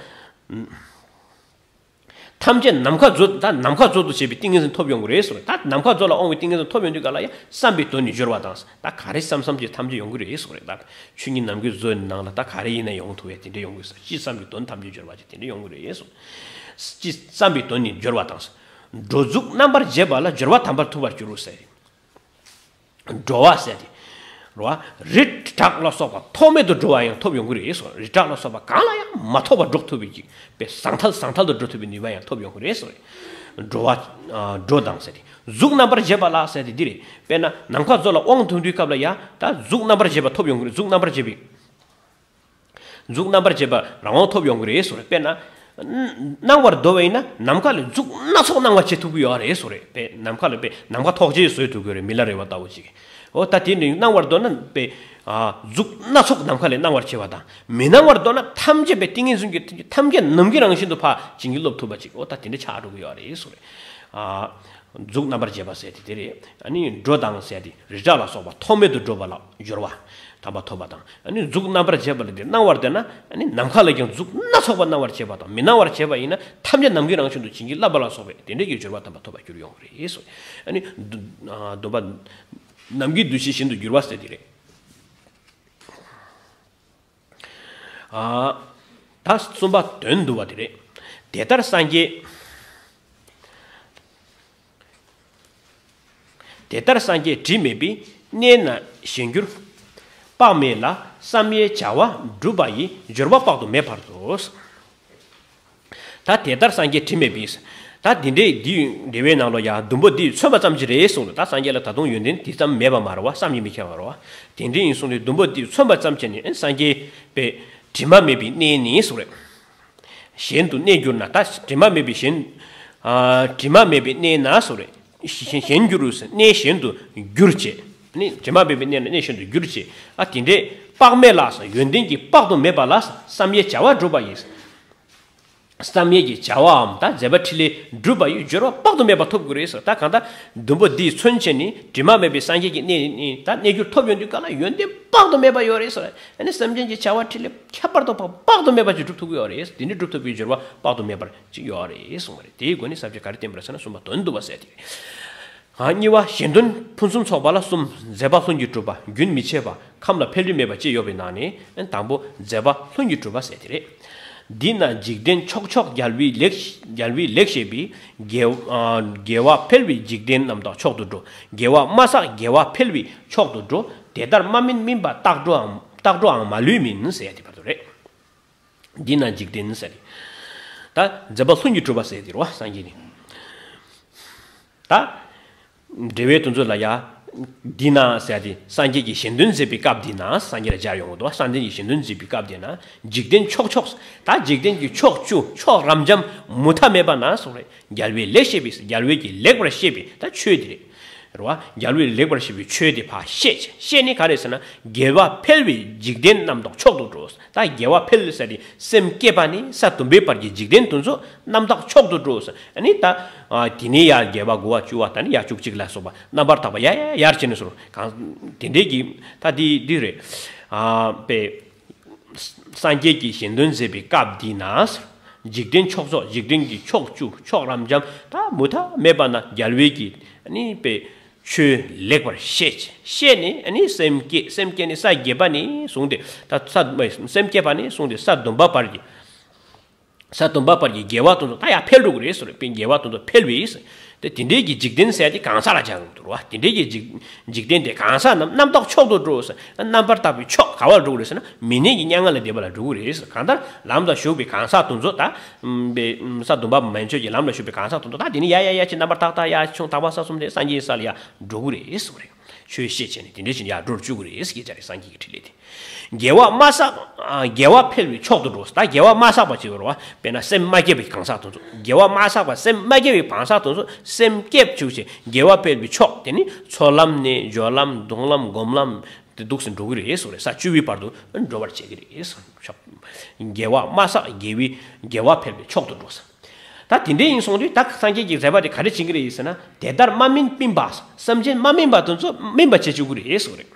ཐམས་ཅད་ནམ་མཁའ་མཛོད། ད་ནམ་མཁའ་མཛོད་དུ་བྱས་པའི་ཏིང་ངེ་འཛིན་ཐོབ་ཡོང་གི་རེད་ཟེར། ད་ནམ་མཁའ་མཛོད་ལ་དབང་བའི་ཏིང་ངེ་འཛིན་ཐོབ་ཡོང་དུས་ག་ལ་ཡང་བསམ་པའི་དོན་ནི་འབྱོར་བ་དང་། ད་ག་རེ་བསམ་བསམ་ཅིག་ཐམས་ཅད་ཡོང་གི་རེད་ཟེར་རེད། ད་ཆོས་ཉིད་ནམ་མཁའི་མཛོད་ནང་ལ་ད་ག་རེ་ཡིན་ན་ཡོང་ཐུབ་པའི་དེ་འདྲ་ཡོང་གི་ཟེར། ཅི་བསམ་པའི་དོན་ཐམས་ཅད་འབྱོར་བ་ཅིག་དེ་འདྲ་ཡོང་གི་རེད་ཟེར། ཅི་བསམ་པའི་དོན་ནི་འབྱོར་བ་དང་། འགྲོ་འཛུགས་རྣམ་པར་འབྱེད་པ་ལ། སྦྱོར་བ་དམ་པར་ཐོབ་པར་འགྱུར་རོ་ཟེར། འགྲོ་བ་ཟེར་ཏེ། རོ། རི་བྲག་ལ་སོགས་པ་ཐོགས་མེད་དུ་འགྲོ་བ་ཡང་ཐོབ་ཡོང་གི་རེད་ཟེར། རི་བྲག་ལ་སོགས་པ་གང་ལ་ཡང་མ་ཐོགས་པར་འགྲོ་ཐུབ་པའི་གི་པའི་ཟང་ཐལ་ཟང་ཐལ་དུ་འགྲོ་ཐུབ་པའི་ནུས་པ་ཡང་ཐོབ་ཡོང་གི་རེད་ཟེར། འགྲོ་བ། ཨ། འགྲོ་དང་ཟེར་ཏེ། གཟུགས་རྣམ་པར་འབྱེད་པ་ལ་ཟེར་ཏེ་འདི་རེད། དཔེར་ན་ནམ་མཁའ་མཛོད་ལ་དབང་ཐོབ་དུས་སྐབས་ལ་ཡང་ད་གཟུགས་རྣམ་པར་འབྱེད་པ་ཐོབ་ཡོང་གི་རེད། གཟུགས་རྣམ་པར་འབྱེད་པའི། གཟུགས་རྣམ་པར་འབྱེད་པ་རང་དབང་ཐོབ་ཡོང་གི་རེད་ཟེར། དཔེར་ན། སྣང་བར་འདོད་པ་ཡིན་ན་ནམ་མཁའ་ལ་གཟུགས་སྣ་ཚོགས་སྣང་བ་བྱེད་ཐུབ་ཀྱི་ཡོད་རེད་ཟེར། དཔེ་ནམ་མཁའ་ལ་དཔེ་ནམ་མཁའ་ཐོགས་རྗེས་བཟོས་ཐུབ་ཀྱི་ཡོད་རེད། མི་ལ་རས་པ་ལྟ་བུ་ཅིག་འོ་ད་དེ་ནི་སྣང་བར་འདོད་ན་དཔེ། ཨ། གཟུགས་སྣ་ཚོགས་ནམ་མཁའ་ལས་སྣང་བར་བྱེད་པ་དང་། མི་སྣང་བར་འདོད་ན་ཐམས་ཅད་དཔེ་ཏིང་ངེ་འཛིན་གྱི་ཐམས་ཅད་ནམ་མཁའི་རང་བཞིན་དུ་ཕར་བྱིན་གྱིས་རློབ་ཐུབ་པ་ཅིག་འོ་ད་དེ་འདྲ་ཆགས་འགྲོ་གི་ཡོད་རེད་ཟེར། ཨ། གཟུགས་རྣམ་པར་འབྱེད་པ་ཟེར་དེ་དེ་རེད། ཨ་ནི་འགྲོ་དང་ཟེར་དེ་རི་བྲག་ལ་སོགས་པ་ཐོགས་མེད་དུ་འགྲོ་བ་ལ་སྦྱོར་བ་དམ་པ་ཐོབ་པ་དང་། ཨ་ནི་གཟུགས་རྣམ་པར་འབྱེད་པ་ལ་དེ་སྣང་བར་འདོད་ན་ཨ་ནི་ནམ་མཁའ་ལ་ཡང་གཟུགས་སྣ་ཚོགས་པ་སྣང་བར་བྱེད་པ་དང་མི་སྣང་བར་བྱེད་པ་ཡིན་ན་ཐམས་ཅད་ནམ་མཁའི་རང་བཞིན་དུ་བྱིན་གྱིས་བརླབས་པ་ལ་སོགས་པའི་དེ་འདྲའི་གི་སྦྱོར་བ་དམ་པ་ཐོབ་པར་འགྱུར་ཡོང་གི་རེད་ཟེར། ཨ་ནི་སྡོམ་པ་ནམ་མཁའི་འདུ་ཤེས་བཞིན་དུ་འགྱུར་བ་ཟེར་དེ་རེད། ཨ། ད་གསུམ་པ་དོན་བསྡུ་བ་དེ་རེད། དེ་ལྟར་སངས་རྒྱས། དེ་ལྟར་སངས་རྒྱས་དྲི་མེད་པའི་གནས་ན་ཞེན་འགྱུར་དཔག་མེད་ལ་བསམ་ཡས་བྱ་བ་བསྒྲུབ་པ་ཡི་སྦྱོར་བ་དཔག་ཏུ་མེད་པར་འདུག། ད་དེ་ལྟར་སངས་རྒྱས་དྲི་མེད་པའི། ད་འདི་འདྲའི་འདི་འདྲ་བའི་ནང་ལ་ཡང་སྡོམ་པ་འདི་མཚོན་པ་ཙམ་ཅིག་རེད་གསུངས་འདུག། ད་སངས་རྒྱས་ལ་ད་དུང་ཡོན་ཏན་འདི་ཙམ་མེད་པ་མ་རེད་བ། བསམ་གྱིས་མི་ཁྱབ་པ་རེད་བ། དེ་འདྲ་ཡིན་གསུངས་ཏེ་སྡོམ་པ་འདི་མཚོན་པ་ཙམ་བྱས་ནས་སངས་རྒྱས་པའི་དྲི་མ་མེད་པའི་གནས་ནི་གསུངས་རེད། གཞན་དུ་གནས་གྱུར་ན། ད་དྲི་མ་མེད་པའི་གཞན། ཨ། དྲི་མ་མེད་པའི་གནས་ན་གསུངས་རེད། གཞན་གྱུར་ཟེར་གནས་གཞན་དུ་གྱུར་བྱས། ནི་དྲི་མ་མེད་པའི་གནས་ན་གནས་གཞན་དུ་གྱུར་བྱས། ཨ་དེ་འདྲའི་དཔག་མེད་ལ་ཟེར་ཡོན་ཏན་གྱི་དཔག་ཏུ་མེད་པ་ལ་བསམ་ཡས་བྱ་བ་བསྒྲུབ་པ་ཡིན། བསམ་ཡས་ཀྱི་བྱ་བའམ་ད་མཛད་པ་འཕྲིན་ལས་བསྒྲུབ་པ་ཡི་སྦྱོར་བ་དཔག་ཏུ་མེད་པ་ཐོབ་དགོས་རེད་ཟེར། ད་གང་ལྟར་སྡོམ་པ་འདིས་མཚོན་བྱས་ནི་དྲི་མ་མེད་པའི་སངས་རྒྱས་ཀྱི་གནས་ནི་ད་གནས་གྱུར་ཐོབ་ཡོང་དུས་གང་ལ་ཡོན་ཏན་དཔག་ཏུ་མེད་པ་ཡོད་རེད་ཟེར། ཨ་ནི་སེམས་ཅན་གྱི་བྱ་བ་འཕྲིན་ལས་ཁྱད་པར་དུ་འཕགས་པ་དཔག་ཏུ་མེད་པ་ཅིག་སྒྲུབ་ཐུབ་ཀྱི་ཡོད་རེད། དེ་འདྲ་སྒྲུབ་ཐུབ་པའི་སྦྱོར་བ་དཔག་ཏུ་མེད་པ་ཅིག་ཡོད་རེད་གསུངས་པ་རེད། དེའི་སྒོ་ནས་ས་བཅད་ག་རེ་བསྟན་པ་རེད་ཟེར་ན་གསུམ་པ་དོན་བསྡུ་བ་ཟེར་དེ་རེད། ཨ་གཉིས་པ་གཞན་དོན་ཕུན་སུམ་ཚོགས་པ་ལ་གསུམ། མཛད་པ་ལྷུན་གྱིས་གྲུབ་པ། རྒྱུན་མི་འཆད་པ། ཁམས་ལ་འཕེལ་འགྲིབ་མེད་པ་བཅས་ཡོད་པའི་ནང་ནས་དང་པོ་མཛད་པ་ལྷུན་གྱིས་གྲུབ་པ་ཟེར་དེ་རེད། འདི་ན་འཇིག་རྟེན་ཕྱོགས་ཕྱོགས་རྒྱལ་བས་ལེགས་རྒྱལ་བས་ལེགས་བཤད་པའི། དགེ་ཨ་དགེ་བ་འཕེལ་བའི་འཇིག་རྟེན་རྣམ་དག་མཆོག་ཏུ་འགྲོ། དགེ་བ་མ་བསགས་དགེ་བ་འཕེལ་བའི་མཆོག་ཏུ་འགྲོ། དེ་ལྟར་མ་སྨིན་སྨིན་པ་བཏགས་འགྲོའང་བཏགས་འགྲོའང་མ་ལུས་མིན་ཟེར་དེ་བར་དུ་རེད། འདི་ན་འཇིག་རྟེན་ཟེར། ད་མཛད་པ་ལྷུན་གྱིས་གྲུབ་པ་ཟེར་དེ་རེད་བ། སངས་རྒྱས་ནི། ད་འགྲེལ་བའི་དོན་ཚོ་ལ་ཡ། འདི་ན་ཟེར་དེ་སངས་རྒྱས་ཀྱི་གཞན་དོན་མཛད་པའི་སྐབས་འདི་ན་སངས་རྒྱས་ལ་སྦྱར་ཡོང་གི་འདུག། བསམ་གཏན་གྱི་གཞན་དོན་མཛད་པའི་སྐབས་འདི་ན་འཇིག་རྟེན་ཕྱོགས་ཕྱོགས། ད་འཇིག་རྟེན་གྱི་ཕྱོགས་བཅུ་ཕྱོགས་རབ་འབྱམས་མུ་མཐའ་མེད་པ་ན་གསུངས་རེད། རྒྱལ་བས་ལེགས་བཤད་པའི་རྒྱལ་བས་ཀྱིས་ལེགས་པར་བཤད་པའི་ད་ཆོས་འདི་རེད། རེད་བ། རྒྱལ་བས་ལེགས་པར་བཤད་པའི་ཆོས་དེ་ཕར་བཤད་བྱས། བཤད་ནི་ག་རེ་ཟེར་ན། དགེ་བ་འཕེལ་བའི་འཇིག་རྟེན་རྣམ་དག་མཆོག་ཏུ་འགྲོ། ད་དགེ་བ་འཕེལ་ཟེར་དེ་སེམས་བསྐྱེད་པ་ནས་ས་བདུན་པའི་བར་གྱི་འཇིག་རྟེན་དེ་ཚོ་རྣམ་དག་མཆོག་ཏུ་འགྲོ། ཨ་ནི་ད་ཨ་དེ་ནས་ཡར་དགེ་བ་དགུ་བ་བཅུ་བ་ད་ནི་ཡར་བཅུ་གཅིག་ལ་སོགས་པ་རྣམ་པར་དག་པ་ཡར་ཡར་ཡར་བྱས་ནས་སོ། གང་དེ་འདྲས་ཀྱི་ད་དེ་དེ་རེད། ཨ་པའི། སངས་རྒྱས་ཀྱི་གཞན་དོན་མཛད་པའི་སྐབས་འདི་ན། འཇིག་རྟེན་ཕྱོགས་ཕྱོགས་འཇིག་རྟེན་གྱི་ཕྱོགས་བཅུ་ཕྱོགས་རབ་འབྱམས་ད་མུ་མཐའ་མེད་པ་ན་རྒྱལ་བས་ཀྱིས་ནི་པའི་ཆོས་ལེགས་པར་བཤད། བཤད་ནས་ནི་སེམས་བསྐྱེད་སེམས་བསྐྱེད་ནས་ས་བརྒྱད་པ་ནས་བཟུང་སྟེ་ད་ས་སེམས་བསྐྱེད་པ་ནས་བཟུང་སྟེ་ས་བདུན་པ་བར་གྱི། ས་བདུན་པ་བར་གྱི་དགེ་བ་དེ་ཚོ་ད་ཡར་འཕེལ་འགྲོ་གི་རེད་ཟེར་བས། དགེ་བ་དེ་ཚོ་འཕེལ་བས། དེ་དེ་འདྲའི་གི་འཇིག་རྟེན་ཟེར་དེ་གང་ཟག་ལ་སྦྱར་གི་འདུག་རེད་བ། དེ་འདྲའི་གི་འཇིག་འཇིག་རྟེན་དེ་གང་ཟག་རྣམས་རྣམ་དག་མཆོག་ཏུ་འགྲོ་ཟེར། རྣམ་པར་དག་པའི་མཆོག་ག་བར་འགྲོ་གི་རེད་ཟེར་ན་མི་གནས་ཀྱི་མྱ་ངན་ལས་འདས་པ་ལ་འགྲོ་གི་རེད་ཟེར། གང་ལྟར་ལམ་ལ་ཞུགས་པའི་གང་ཟག་དེ་ཚོ་ད་པའི་ས་བདུན་པ་མན་ཆད་ཀྱི་ལམ་ལ་ཞུགས་པའི་གང་ཟག་དེ་ཚོ་ད་དེ་ནི་ཡ་ཡ་ཡ་ཅི་རྣམ་པར་དག་དག་ཡ་ཆུང་དག་པ་ས་གསུམ་དེ་སངས་རྒྱས་ས་ལ་ཡ་འགྲོ་གི་རེད་ཟེར་བ་རེད། ཆོས་བཤད་བྱས་ནས་དེ་འདྲ་བྱས་ནས་ཡར་འགྲོར་བཅུག་གི་རེད་ཟེར་གྱི་ཅ་རེད་སངས་རྒྱས་ཀྱི་འཕྲིན་ལས་དེ། དགེ་བ་མ་བསགས། དགེ་བ་འཕེལ་བའི་མཆོག་ཏུ་འགྲོ། ད་དགེ་བ་མ་བསགས་པ་ཅིག་ཡོད་རེད་བ། དཔེར་ན་སེམས་མ་བསྐྱེད་པའི་གང་ཟག་དེ་ཚོ། དགེ་བ་མ་བསགས་པ་སེམས་མ་བསྐྱེད་པའི་གང་ཟག་དེ་ཚོ་སེམས་བསྐྱེད་བཅུག་བྱས་དགེ་བ་འཕེལ་བའི་མཆོག་དེ་ནི་ཚོགས་ལམ་ནས་སྦྱོར་ལམ་སྡོམ་ལམ་སྒོམ་ལམ་དེ་འདུག་སེ་འགྲོ་གི་རེད་ཟེར་བ་རེད། ས་བཅུ་པའི་བར་དུ་འགྲོ་བར་བྱེད་ཀྱི་རེད་ཟེར་བ་རེད། དགེ་བ་མ་བསགས་དགེ་བའི་དགེ་བ་འཕེལ་བའི་མཆོག་ཏུ་འགྲོ་ཟེར། ད་དེ་འདྲ་ཡིན་སོང་དུས་ད་སངས་རྒྱས་ཀྱི་མཛད་པ་དེ་ག་རེ་བྱེད་ཀྱི་རེད་ཟེར་ན། དེ་ལྟར་མ་སྨིན་སྨིན་པ། སེམས་ཅན་མ་སྨིན་པ་དེ་ཚོ་སྨིན་པ་བྱེད་བཅུག་གི་རེད་ཟེར་བ་རེད།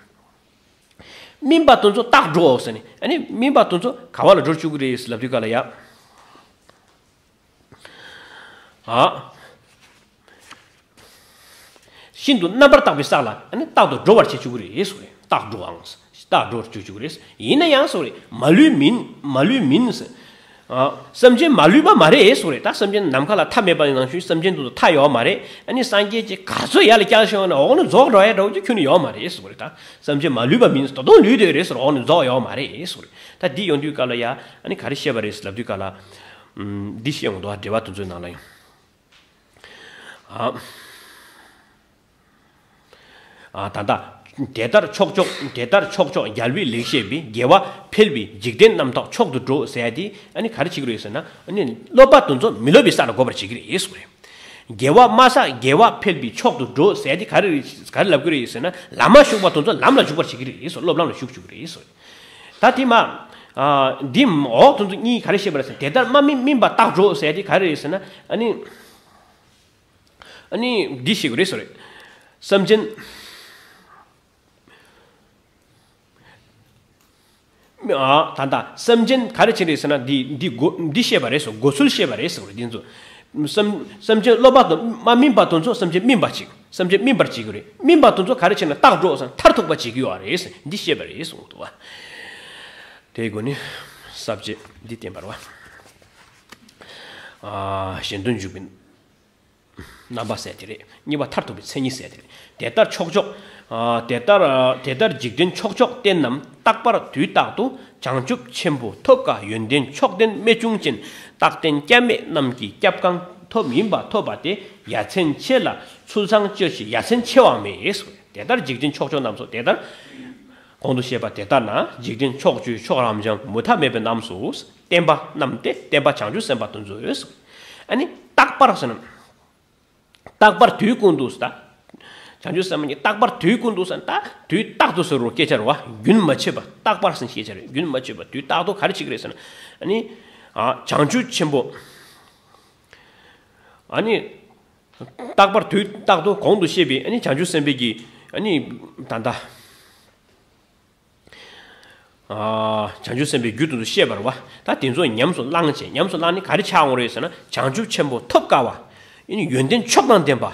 སྨིན་པ་དེ་ཚོ་རྟག་འགྲོའོ་ཟེར་ནས། ཨ་ནི་སྨིན་པ་དེ་ཚོ་ག་བ་ལ་འགྲོ་བཅུག་གི་རེད་ཟེར་ལབ་དུས་ག་ལ་ཡ། ཨ། ཤིན་ཏུ་རྣམ་པར་དག་པའི་ས་ལ་ཨ་ནི་རྟག་ཏུ་འགྲོ་བར་བྱེད་བཅུག་གི་རེད་ཟེར་བ་རེད། རྟག་འགྲོའང་། རྟག་འགྲོར་བཅུག་བཅུག་རེད། ཡིན་ན་ཡང་སོ་རེད། མ་ལུས་མིན། མ་ལུས་མིན་ཟེར། ཨ། སེམས་ཅན་མ་ལུས་པ་མ་རེད་སོ་རེད། ད་སེམས་ཅན་ནམ་མཁའ་ལ་མཐའ་མེད་པ་ནང་བཞིན་སེམས་ཅན་དེ་ཚོ་མཐའ་ཡོད་མ་རེད། ཨ་ནི་སངས་རྒྱས་ཀྱིས་ག་ཚོད་ཡར་ལ་བསྐྱལ་བྱུང་ན་འོག་ནས་རྫོགས་འགྲོ་ཡ་འདྲ་བོ་ཅིག་ཁྱོན་ནས་ཡོད་མ་རེད་སོ་རེད། ད་སེམས་ཅན་མ་ལུས་པ་མིན་ཟེར། ད་དུང་ལུས་བསྡད་རེད་སོ་རེད། འོག་ནས་རྫོགས་ཡོད་མ་རེད་སོ་རེད། ད་འདི་ཡོང་དུས་ག་ལ་ཡ། ཨ་ནི་ག་རེ་བཤད་པ་རེད་ཟེར་ལབ་དུས་ག་ལ། ཨམ། འདི་བཤད་ཡོང་འདུག་ཨ། འགྲེལ་པ་དེ་ཚོའི་ནང་ལ་ཡང་། ཨ། ཨ། ད་ལྟ། དེ་ལྟར་ཕྱོགས་ཕྱོགས། དེ་ལྟར་ཕྱོགས་ཕྱོགས་རྒྱལ་བས་ལེགས་བཤད་པའི། དགེ་བ་འཕེལ་བའི་འཇིག་རྟེན་རྣམ་དག་མཆོག་ཏུ་འགྲོ་ཟེར་ཡ་དེ་ཨ་ནི་ག་རེ་བྱེད་ཀྱི་རེད་ཟེར་ན། ཨ་ནི་སློབ་པ་དེ་ཚོ་མི་སློབ་པའི་ས་ལ་འགོད་པར་བྱེད་ཀྱི་རེད་ཟེར་བ་རེད། དགེ་བ་མ་བསགས་དགེ་བ་འཕེལ་བའི་མཆོག་ཏུ་འགྲོ་ཟེར་ཡ་དེ་ག་རེ་ག་རེ་ལབ་ཀྱི་རེད་ཟེར་ན། ལམ་མ་ཞུགས་པ་དེ་ཚོ་ལམ་ལ་འཇུག་པར་བྱེད་ཀྱི་རེད་ཟེར། སློབ་ལམ་ལ་ཞུགས་བཅུག་གི་རེད་ཟེར་བ་རེད། ད་དེ་མ། ཨ། འདི་འོག་དེ་ཚོ་གཉིས་ག་རེ་བཤད་པ་རེད་ཟེར་ན། དེ་ལྟར་མ་སྨིན་སྨིན་པ་རྟག་འགྲོ་ཟེར་ཡ་དེ་ག་རེ་རེད་ཟེར་ན། ཨ་ནི། ཨ་ནི་འདི་ཤེས་དགོས་རེད་ཟེར་རེད། སེམས་ཅན། ཨ་ད་ལྟ་སེམས་ཅན་ག་རེ་བྱེད་རེད་ཟེར་ན། འདི་འདི་འགོ་འདི་བཤད་པ་རེད་ཟེར། འགོ་ཚུལ་བཤད་པ་རེད་ཟེར་བ་རེད། འདི་ཚོ་སེམས་སེམས་ཅན་སློབ་པ་དང་མ་སྨིན་པ་དེ་ཚོ་སེམས་ཅན་སྨིན་པ་བྱེད། སེམས་ཅན་སྨིན་པར་བྱེད་ཀྱི་རེད། སྨིན་པ་དེ་ཚོ་ག་རེ་བྱེད་ན་རྟག་འགྲོ་ཟེར་མཐར་ཐུག་པ་བྱེད་ཀྱི་ཡོད་རེད་ཟེར། འདི་བཤད་པ་རེད་གསུངས་འདུག་བ། དེའི་སྒོ་ནས་ས་བཅད་འདི་བསྟན་པ་རེད་བ། ཨ་གཞན་དོན་འཇུག་པའི་རྣམ་པ་ཟེར་དེ་རེད། གཉིས་པ་མཐར་ཐུག་པའི་མཚན་ཉིད་ཟེར་དེ་རེད། དེ་ལྟར་ཕྱོགས་ཕྱོགས། ཨ་དེ་ལྟར་དེ་ལྟར་འཇིག་རྟེན་ཕྱོགས་ཕྱོགས་རྟེན་རྣམས་རྟག་པར་དུས་རྟག་ཏུ་བྱང་ཆུབ་ཆེན་པོ་ཐོབ་དཀའ། ཡོན་ཏན་མཆོག་ལྡན་རྨད་བྱུང་ཅན། རྟག་བརྟན་སྐྱབས་མེད་རྣམས་ཀྱི་སྐྱབས་གང་ཐོབ་ཡིན་པ་ཐོབ་པ་དེ་ཡ་མཚན་ཆེ་ལ། ཚུལ་བཟང་སྤྱོད་ཕྱིར་ཡ་མཚན་ཆེ་བའང་མེད། དེ་ལྟར་འཇིག་རྟེན་ཕྱོགས་ཕྱོགས་རྣམས་སུ། དེ་ལྟར་གོང་དུ་བཤད་པ་དེ་ལྟར་ན། འཇིག་རྟེན་ཕྱོགས་བཅུའི་ཕྱོགས་རྣམས་ཀྱང་མུ་མཐའ་མེད་པའི་རྣམས་སུ། བསྟན་པ་རྣམས་ཏེ་བསྟན་པ་བྱང་ཆུབ་སེམས་དཔའ་དེ་ཚོ། ཨ་ནི་རྟག་པར་ཟེར་ན། རྟག་པར་དུས་ཀུན་ཏུ་ཟེར་ད། བྱང་ཆུབ་སེམས་དཔའ་ཉིད་རྟག་པར་དུས་ཀུན་ཏུ་ཟེར་ན། ད་དུས་རྟག་ཏུ་ཟེར་རོ་སྐད་ཆ་རེད་བ། རྒྱུན་མ་ཆད་པ། རྟག་པར་ཟེར་སྐད་ཆ་རེད། རྒྱུན་མ་ཆད་པ་དུས་རྟག་ཏུ་ག་རེ་བྱེད་ཀྱི་རེད་ཟེར་ན། ཨ་ནི་ཨ་བྱང་ཆུབ་ཆེན་པོ། ཨ་ནི་རྟག་པར་དུས་རྟག་ཏུ་གོང་དུ་བཤད་པའི་ཨ་ནི་བྱང་ཆུབ་སེམས་དཔའི་གི་ཨ་ནི་ད་ལྟ། ཨ་བྱང་ཆུབ་སེམས་དཔའི་རྒྱུ་དེ་ཚོ་བཤད་པ་རེད་བ། ད་དེ་ཚོ་ཉམས་སུ་བླངས་བྱས། ཉམས་སུ་བླངས་ནས་ག་རེ་ཆགས་འོང་རེད་ཟེར་ན། བྱང་ཆུབ་ཆེན་པོ་ཐོབ་དཀའ་བ། ཨ་ནི་ཡོན་ཏན་མཆོག་དང་ལྡན་པ།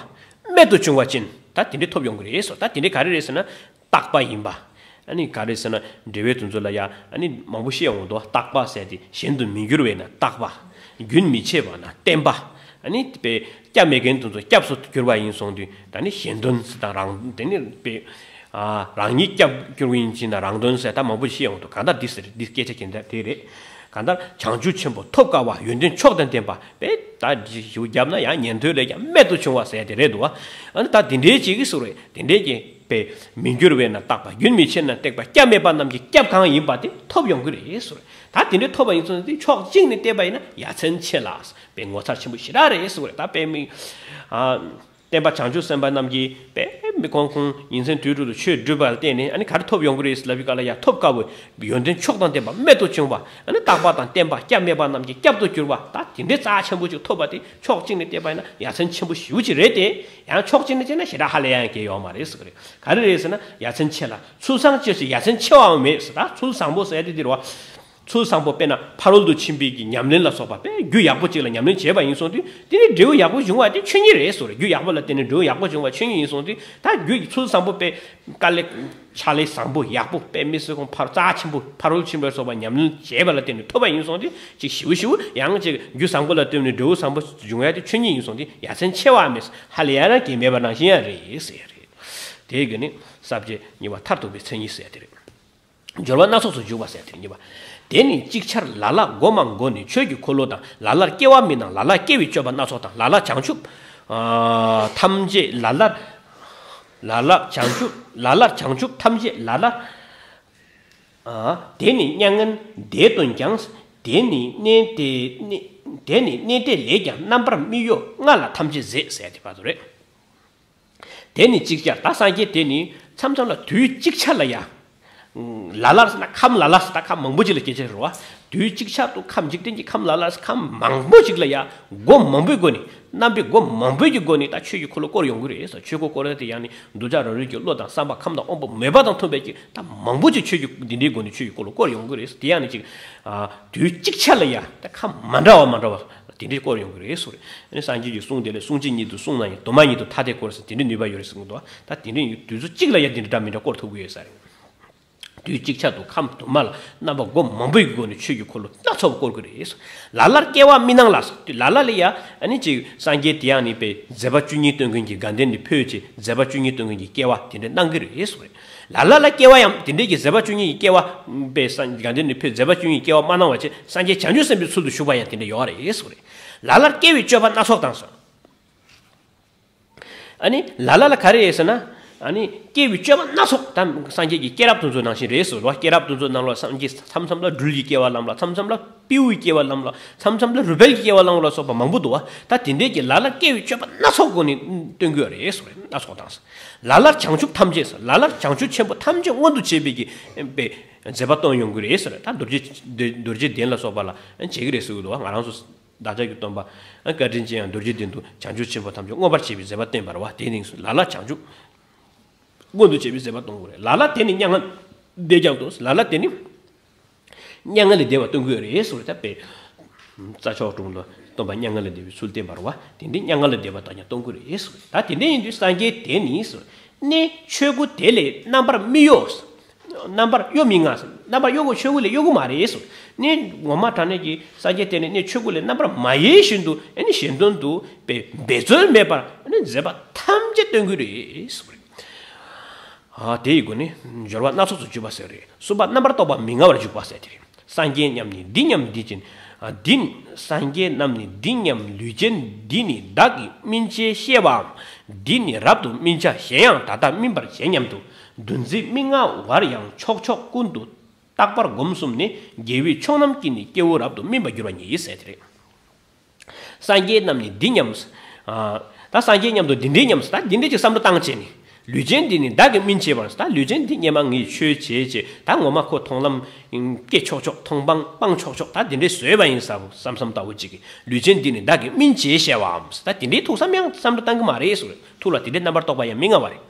རྨད་དུ་བྱུང་བ་ཅན། ད་དེ་འདྲས་ཐོབ་ཡོང་གི་རེད་ཟེར། ད་དེ་འདྲས་ག་རེ་རེད་ཟེར་ན། རྟག་པ་ཡིན་པ། ཨ་ནི་ག་རེ་ཟེར་ན། འགྲེལ་པ་དེ་ཚོ་ལ་ཡ་ཨ་ནི་མང་པོ་བཤད་འོང་དོ། རྟག་པ་ཟེར་དེ་གཞན་དུ་མི་འགྱུར་བས་ན་རྟག་པ། རྒྱུན་མི་ཆད་པ་ན་བརྟན་པ། ཨ་ནི་དཔེ་སྐྱབས་མེད་མཁན་དེ་ཚོ་སྐྱབས་སུ་གྱུར་པ་ཡིན་སོང་དུས། ད་ནི་གཞན་དོན་ཟེར་དང་རང་དེ་ནི་དཔེ་ཨ་རང་ཉིད་སྐྱབས་གྱུར་པ་ཡིན་ཕྱིན་ན་རང་དོན་ཟེར་ད་མང་པོ་བཤད་འོང་དོ། གང་ལྟར་འདི་ཟེར་འདི་སྐད་ཆ་གན་ད་དེ་རེད། གང་ལྟར་བྱང་ཆུབ་ཆེན་པོ་ཐོབ་དཀའ་བ། ཡོན་ཏན་མཆོག་དང་ལྡན་པ། དཔེ་ད་ཞིབ་བརྒྱབ་ན་ཡང་ཉན་ཐོས་ལས་ཀྱང་རྨད་དུ་བྱུང་བ་ཟེར་དེ་རེད་འདུག་བ། ཨ་ནི་ད་དེ་འདྲའི་ཅིག་གི་ཟེར་རེད། དེ་འདྲའི་གི་དཔེ་མི་འགྱུར་བས་ན་རྟག་པ། རྒྱུན་མི་ཆད་ན་བརྟན་པ། སྐྱབས་མེད་པ་རྣམས་ཀྱི་སྐྱབས་གང་ཡིན་པ་དེ་ཐོབ་ཡོང་གི་རེད་ཟེར། ད་དེ་འདྲའི་ཐོབ་པ་ཡིན་ཙང་དེ་ཕྱོགས་གཅིག་ནས་བལྟས་པ་ཡིན་ན་ཡ་མཚན་ཆེ་ལ། དཔེ་ངོ་མཚར་ཆེན་པོ་ཞེ་དྲག་རེད་ཟེར་བ་རེད། ད་དཔེ་མི་ཨ་བསྟན་པ་བྱང་ཆུབ་སེམས་དཔའ་རྣམས་ཀྱིས་དཔེ་མི་ཁོང་ཁོང་ཉིན་མཚན་དུས་དྲུག་ཏུ་ཆོས་བསྒྲུབས་པ་ལ་བརྟེན་ནས། ཨ་ནི་ག་རེ་ཐོབ་ཡོང་གི་རེད་ཟེར་ལབ་པའི་སྐབས་ལ་ཡ། ཐོབ་དཀའ་བའི་ཡོན་ཏན་མཆོག་དང་ལྡན་པ། རྨད་དུ་བྱུང་བ། ཨ་ནི་རྟག་པ་དང་བརྟན་པ། སྐྱབས་མེད་པ་རྣམས་ཀྱི་སྐྱབས་སུ་གྱུར་པ། ད་དེ་འདྲའི་རྩ་ཆེན་པོ་ཅིག་ཐོབ་པ་དེ་ཕྱོགས་གཅིག་ནས་བལྟས་པ་ཡིན་ན་ཡ་མཚན་ཆེན་པོ་ཞེ་པོ་ཅིག་རེད་དེ། ཡང་ཕྱོགས་གཅིག་ནས་བྱས་ན་ཞེ་དྲག་ཧ་ལས་ཡ་གང་ཡང་ཡོད་མ་རེད་ཟེར་གི་རེད། ག་རེ་རེད་ཟེར་ན། ཡ་མཚན་ཆེ་ལ། ཚུལ་བཟང་སྤྱོད་ཕྱིར་ཡ་མཚན་ཆེ་བའང་མེད་ཟེར། ད་ཚུལ་བཟང་པོ་ཟེར་དེ་འདི་རེད་བ། ཚུལ་བཟང་པོ་དཔེར་ན་ཕ་རོལ་ཏུ་ཕྱིན་པའི་གི་ཉམས་ལེན་ལ་སོགས་པ། དཔེ་རྒྱུ་ཡག་པོ་ཅིག་ལ་ཉམས་ལེན་བྱས་པ་ཡིན་སོང་དུས། དེ་ནི་འབྲས་བུ་ཡག་པོ་བྱུང་བ་དེ་ཆོས་ཉིད་རེད་ཟེར། རྒྱུ་ཡག་པོ་ལ་བརྟེན་ནས་འབྲས་བུ་ཡག་པོ་བྱུང་བ་ཆོས་ཉིད་ཡིན་སོང་དུས། ད་རྒྱུ་ཡི་ཚུལ་བཟང་པོ་དཔེ་དཀའ་ལས་ཕྱག་ལས་བཟང་པོ་ཡག་པོ། དཔེ་མི་སྲིད་ཁོང་ཕར་རྩ་ཆེན་པོ་ཕ་རོལ་ཕྱིན་པ་ལ་སོགས་པ་ཉམས་ལེན་བྱས་པ་ལ་བརྟེན་ནས་ཐོབ་པ་ཡིན་སོང་དུས། ཅིག་ཞེ་པོ་ཞེ་པོ། ཡང་ཅིག་རྒྱུ་བཟང་པོ་ལ་བརྟེན་ནས་འབྲས་བུ་བཟང་པོ་འབྱུང་ཡ་དེ་ཆོས་ཉིད་ཡིན་སོང་དུས། ཡ་མཚན་ཆེ་བ་མེད། ཧ་ལས་ཡ་རང་གི་མེད་པ་ནང་བཞིན་ཡང་རེད་ཟེར་ཡ་རེད། དེའི་སྒོ་ནས་ས་བཅད་གཉིས་པ་མཐར་ཐུག་པའི་མཚན་ཉིད་ཟེར་ཡ་དེ་རེད། སྦྱོར་བ་སྣ་ཚོགས་སུ་འཇུག་པ་ཟེར་དེ་གཉིས་པ། དེ་ནི་ཅིག་ཆར་ལ་ལ་མགོ་མ་མགོ་ནི་ཆོས་ཀྱི་འཁོར་ལོ་དང་། ལ་ལར་སྐྱེ་བ་མི་སྣང་། ལ་ལར་སྐྱེ་བའི་སྤྱོད་པ་སྣ་ཚོགས་དང་། ལ་ལར་བྱང་ཆུབ་ཨ་ཐམས་ཅད། ལ་ལར་ལ་ལར་བྱང་ཆུབ། ལ་ལར་བྱང་ཆུབ་ཐམས་ཅད། ལ་ལར་ཨ་དེ་ནི་མྱ་ངན་འདས་དོན་ཀྱང་། དེ་ནི་གནས་དེ་གནས་དེ་ནི་གནས་དེ་ལས་ཀྱང་རྣམ་པར་མི་གཡོ། ལྔ་ལ་ཐམས་ཅད་ཟད་ཟེར་ཡ་དེ་བར་དུ་རེད། དེ་ནི་ཅིག་ཆར། ད་སངས་རྒྱས་དེ་ནི་མཚམས་མཚམས་ལ་དུས་གཅིག་ཆར་ལ་ཡ། ལ་ལར་ཟེར་ན་ཁམས། ལ་ལར་ཟེར་ན་ཁམས་མང་པོ་ཅིག་ལ་སྐད་ཆ་རེད་བ། དུས་གཅིག་ཆར་དུ་ཁམས། འཇིག་རྟེན་གྱི་ཁམས་ལ་ལར་ཁམས་མང་པོ་ཅིག་ལ་ཡ། སྒོ་མང་པོའི་སྒོ་ནས། རྣམ་པའི་སྒོ་མང་པོའི་གི་སྒོ་ནས་ད་ཆོས་ཀྱི་འཁོར་ལོ་བསྐོར་ཡོང་གི་རེད་ཟེར། ཆོས་འཁོར་བསྐོར་ཡ་དེ་ཡང་ནི་གདུལ་བྱ་རང་རིགས་ཀྱི་བློ་དང་བསམ་པ་ཁམས་དང་དབང་པོ་མོས་པ་དང་མཐུན་པའི་གི་ད་མང་པོ་ཅིག་ཆོས་ཀྱི་འདི་འདྲའི་སྒོ་ནས་ཆོས་ཀྱི་འཁོར་ལོ་བསྐོར་ཡོང་གི་རེད་ཟེར། དེ་ཡང་ནི་ཅིག་ཨ་དུས་གཅིག་ཆར་ལ་ཡ་ད་ཁམས་མ་འདྲ་བ་མ་འདྲ་བ། དེ་འདྲའི་བསྐོར་ཡོང་གི་རེད་ཟེར། ཨ་ནི་སངས་རྒྱས་ཀྱི་གསུང་དེ་ལས་གསུང་གཅིག་ཉིད་དུ་གསུངས་ན་ཡང་དུ་མ་ཉིད་དུ་ཐ་དད་བསྐོར་ཟེར། དེ་འདྲའི་ནུས་པ་ཡོད་རེད་ཟེར་གྱི་འདུག་ད་དེ་འདྲའི་དུས་ཚོད་གཅིག་ལ་ཡང་དེ་འདྲ་འདྲ་མི་འདྲ་བསྐོར་ཐུབ་ཀྱི་ཡོད་ས་རེད། དུས་གཅིག་ཆར་དུ་ཁམས་དུ་མ་ལ་རྣམ་པ་སྒོ་མང་པོའི་སྒོ་ནས་ཆོས་ཀྱི་འཁོར་ལོ་སྣ་ཚོགས་བསྐོར་གྱི་རེད་ཟེར། ལ་ལར་སྐྱེ་བ་མི་སྣང་ལ་ཟེར། ལ་ལ་ལ་ཡ་ཨ་ནི་ཅིག་སངས་རྒྱས་དེ་ཡང་ནི་དཔེ་མཛད་པ་བཅུ་གཉིས་སྟོན་མཁན་གྱི་དགའ་ལྡན་ནི་ཕོད་ཅིག་མཛད་པ་བཅུ་གཉིས་སྟོན་མཁན་གྱི་སྐྱེ་བ་དེ་འདྲ་གནང་གི་རེད་ཟེར། ལ་ལ་ལ་སྐྱེ་བ་ཡང་དེ་འདྲའི་གི་མཛད་པ་བཅུ་གཉིས་ཀྱི་སྐྱེ་བ་པའི་སངས་དགའ་ལྡན་ནི་ཕོད་མཛད་པ་བཅུ་གཉིས་སྐྱེ་བ་མ་གནང་བ་བྱས། སངས་རྒྱས་བྱང་ཆུབ་སེམས་དཔའི་ཚུལ་དུ་བཞུགས་པ་ཡང་དེ་འདྲ་ཡོད་རེད་ཟེར། ལ་ལར་སྐྱེ་བའི་སྤྱོད་པ་སྣ་ཚོགས་དང་ཟེར། ཨ་ནི་ལ་ལ་ལ་ག་རེ་རེད་ཟེར་ན། ཨ་ནི་སྐྱེ་བའི་སྤྱོད་པ་སྣ་ཚོགས། ད་སངས་རྒྱས་ཀྱི་སྐྱེས་རབས་དེ་ཚོ་ནང་བཞིན་རེད་ཟེར་བ། སྐྱེས་རབས་དེ་ཚོ་ནང་ལ་སངས་རྒྱས་མཚམས་མཚམས་ལ་སྦྲུལ་གྱི་སྐྱེ་བ་བླངས་ལ། མཚམས་མཚམས་ལ་སྤྲེའུའི་སྐྱེ་བ་བླངས་ལ། མཚམས་མཚམས་ལ་རུས་སྦལ་གྱི་སྐྱེ་བ་བླངས་ལ་སོགས་པ་མང་པོ་འདུག་བ། ད་དེ་འདྲའི་གི་ལ་ལར་སྐྱེ་བའི་སྤྱོད་པ་སྣ་ཚོགས་སྒོ་ནས་སྟོན་གྱི་ཡོད་རེད་ཟེར་བ། སྣ་ཚོགས་དང་། ལ་ལར་བྱང་ཆུབ་ཐམས་ཅད་ཟེར། ལ་ལར་བྱང་ཆུབ་ཆེན་པོ་ཐམས་ཅད་མངོན་དུ་བྱེད་པའི་གི་པའི་མཛད་པ་སྟོན་ཡོང་གི་རེད་ཟེར། ད་རྡོ་རྗེ་རྡོ་རྗེ་གདན་ལ་སོགས་པ་ལ་བྱེད་ཀྱི་རེད་ཟེར་གྱི་འདུག་བ། ང་རང་ཚོ་ བདག་ཅག་གི་སྟོན་པ། བཀའ་དྲིན་ཅན་ཡང་རྡོ་རྗེ་གདན་དུ་བྱང་ཆུབ་ཆེན་པོ་ཐམས་ཅད་མངོན་པར་བྱེད་པའི་མཛད་པ་བསྟན་པ་རེད་བ། དེ་ནི་ལ་ལ་བྱང་ཆུབ་མངོན་དུ་བྱེད་པའི་མཛད་པ་སྟོན་དགོས་རེད། ལ་ལ་དེ་ནི་མྱ་ངན་འདས་ཀྱང་སྟོན། ལ་ལ་དེ་ནི་མྱ་ངན་ལས་འདས་པ་སྟོན་དགོས་རེད་ཟེར་བ་ད་དཔེ། རྩྭ་མཆོག་གྲོང་དུ་སྟོན་པ་མྱ་ངན་ལས་འདས་པའི་ཚུལ་བསྟན་པ་རེད་བ། དེ་འདི་མྱ་ངན་ལས་འདས་པ་དག་ཀྱང་སྟོན་དགོས་རེད་ཟེར། ད་དེ་འདྲ་ཡིན་དུས་སངས་རྒྱས་དེ་ནི་ཟེར། གནས་ཆོས་སྐུ་དེ་ལས་རྣམ་པར་མི་གཡོ། རྣམ་པར་གཡོ་མི་མངའ། རྣམ་པར་གཡོ་དགོས་ཆོས་སྐུ་ལས་གཡོ་གི་མ་རེད་ཟེར། གནས་ངོ་མ་དྲང་གནས་ཀྱི་སངས་རྒྱས་དེ་ནི་གནས་ཆོས་སྐུ་ལས་རྣམ་པར་མ་གཡོས་བཞིན་དུ་ཨ་ནི་གཞན་དོན་དུ་འབད་འབད་རྩོལ་མེད་པར་ཨ་ནི་མཛད་པ་ཐམས་ཅད་སྟོན་གྱི་རེད་ཟེར། ཨ་དེ་ཡི་སྒོ་ནས་སྦྱོར་བ་སྣ་ཚོགས་སུ་འཇུག་པ་ཟེར་རེད། གསུམ་པ་རྣམ་པར་རྟོག་པ་མི་མངའ་བར་འཇུག་པ་ཟེར་དེ་རེད། སངས་རྒྱས་རྣམས་ནི་འདི་སྙམ་འདི་ཅན། ཨ་འདི་སངས་རྒྱས་རྣམས་ནི་འདི་སྙམ་ལུས་ཅན་འདི་ནི་བདག་གི་སྨིན་བྱེད་ཤེས་པའམ། འདི་ནི་རབ་ཏུ་སྨིན་བྱ་གཞན་ཡང་ད་ལྟ་སྨིན་པར་བྱེད་སྙམ་དུ། འདུ་འཛི་མི་མངའ་བར་ཡང་ཕྱོགས་ཕྱོགས་ཀུན་ཏུ་རྟག་པར་སྒོམ་གསུམ་ནི་དགེ་བའི་ཕྱོགས་རྣམས་ཀྱིས་ནི་སྐྱེ་བོ་རབ་ཏུ་སྨིན་པར་འགྱུར་བ་ཉིད་ཟེར་དེ་རེད། སངས་རྒྱས་རྣམས་ནི་འདི་སྙམ། ཨ་ད་སངས་རྒྱས་མཉམ་དུ་འདི་འདྲའི་སྙམ། ད་འདི་འདྲའི་ཅིག་བསམ་བློ་བཏང་བྱས་ནས། ལུས་ཅན་འདི་ནི་བདག་གི་སྨིན་བྱེད་པར། ད་ལུས་ཅན་འདི་སྔོན་མ་ངས་ཆོས་བྱས་བྱས་ད་ངོ་མ་ཁོ་མཐོང་ལམ་སྐྱེ་ཆོག་ཆོག་མཐོང་སྤང་སྤང་ཆོག་ཆོག་ད་འདི་འདྲའི་བཟོས་པ་ཡིན་ས་བསམ་བསམ་ལྟ་བུ་ཅིག་གིས་ལུས་ཅན་འདི་ནི་བདག་གི་སྨིན་བྱེད་ཤེས་པའམ། ད་འདི་འདྲའི་ཐུགས་བསམ་ཡང་བསམ་བློ་བཏང་གི་མ་རེད་ཟེར། ཐུགས་ལ་དེ་འདྲའི་རྣམ་པར་རྟོག་པ་ཡང་མི་མངའ་བ་རེད།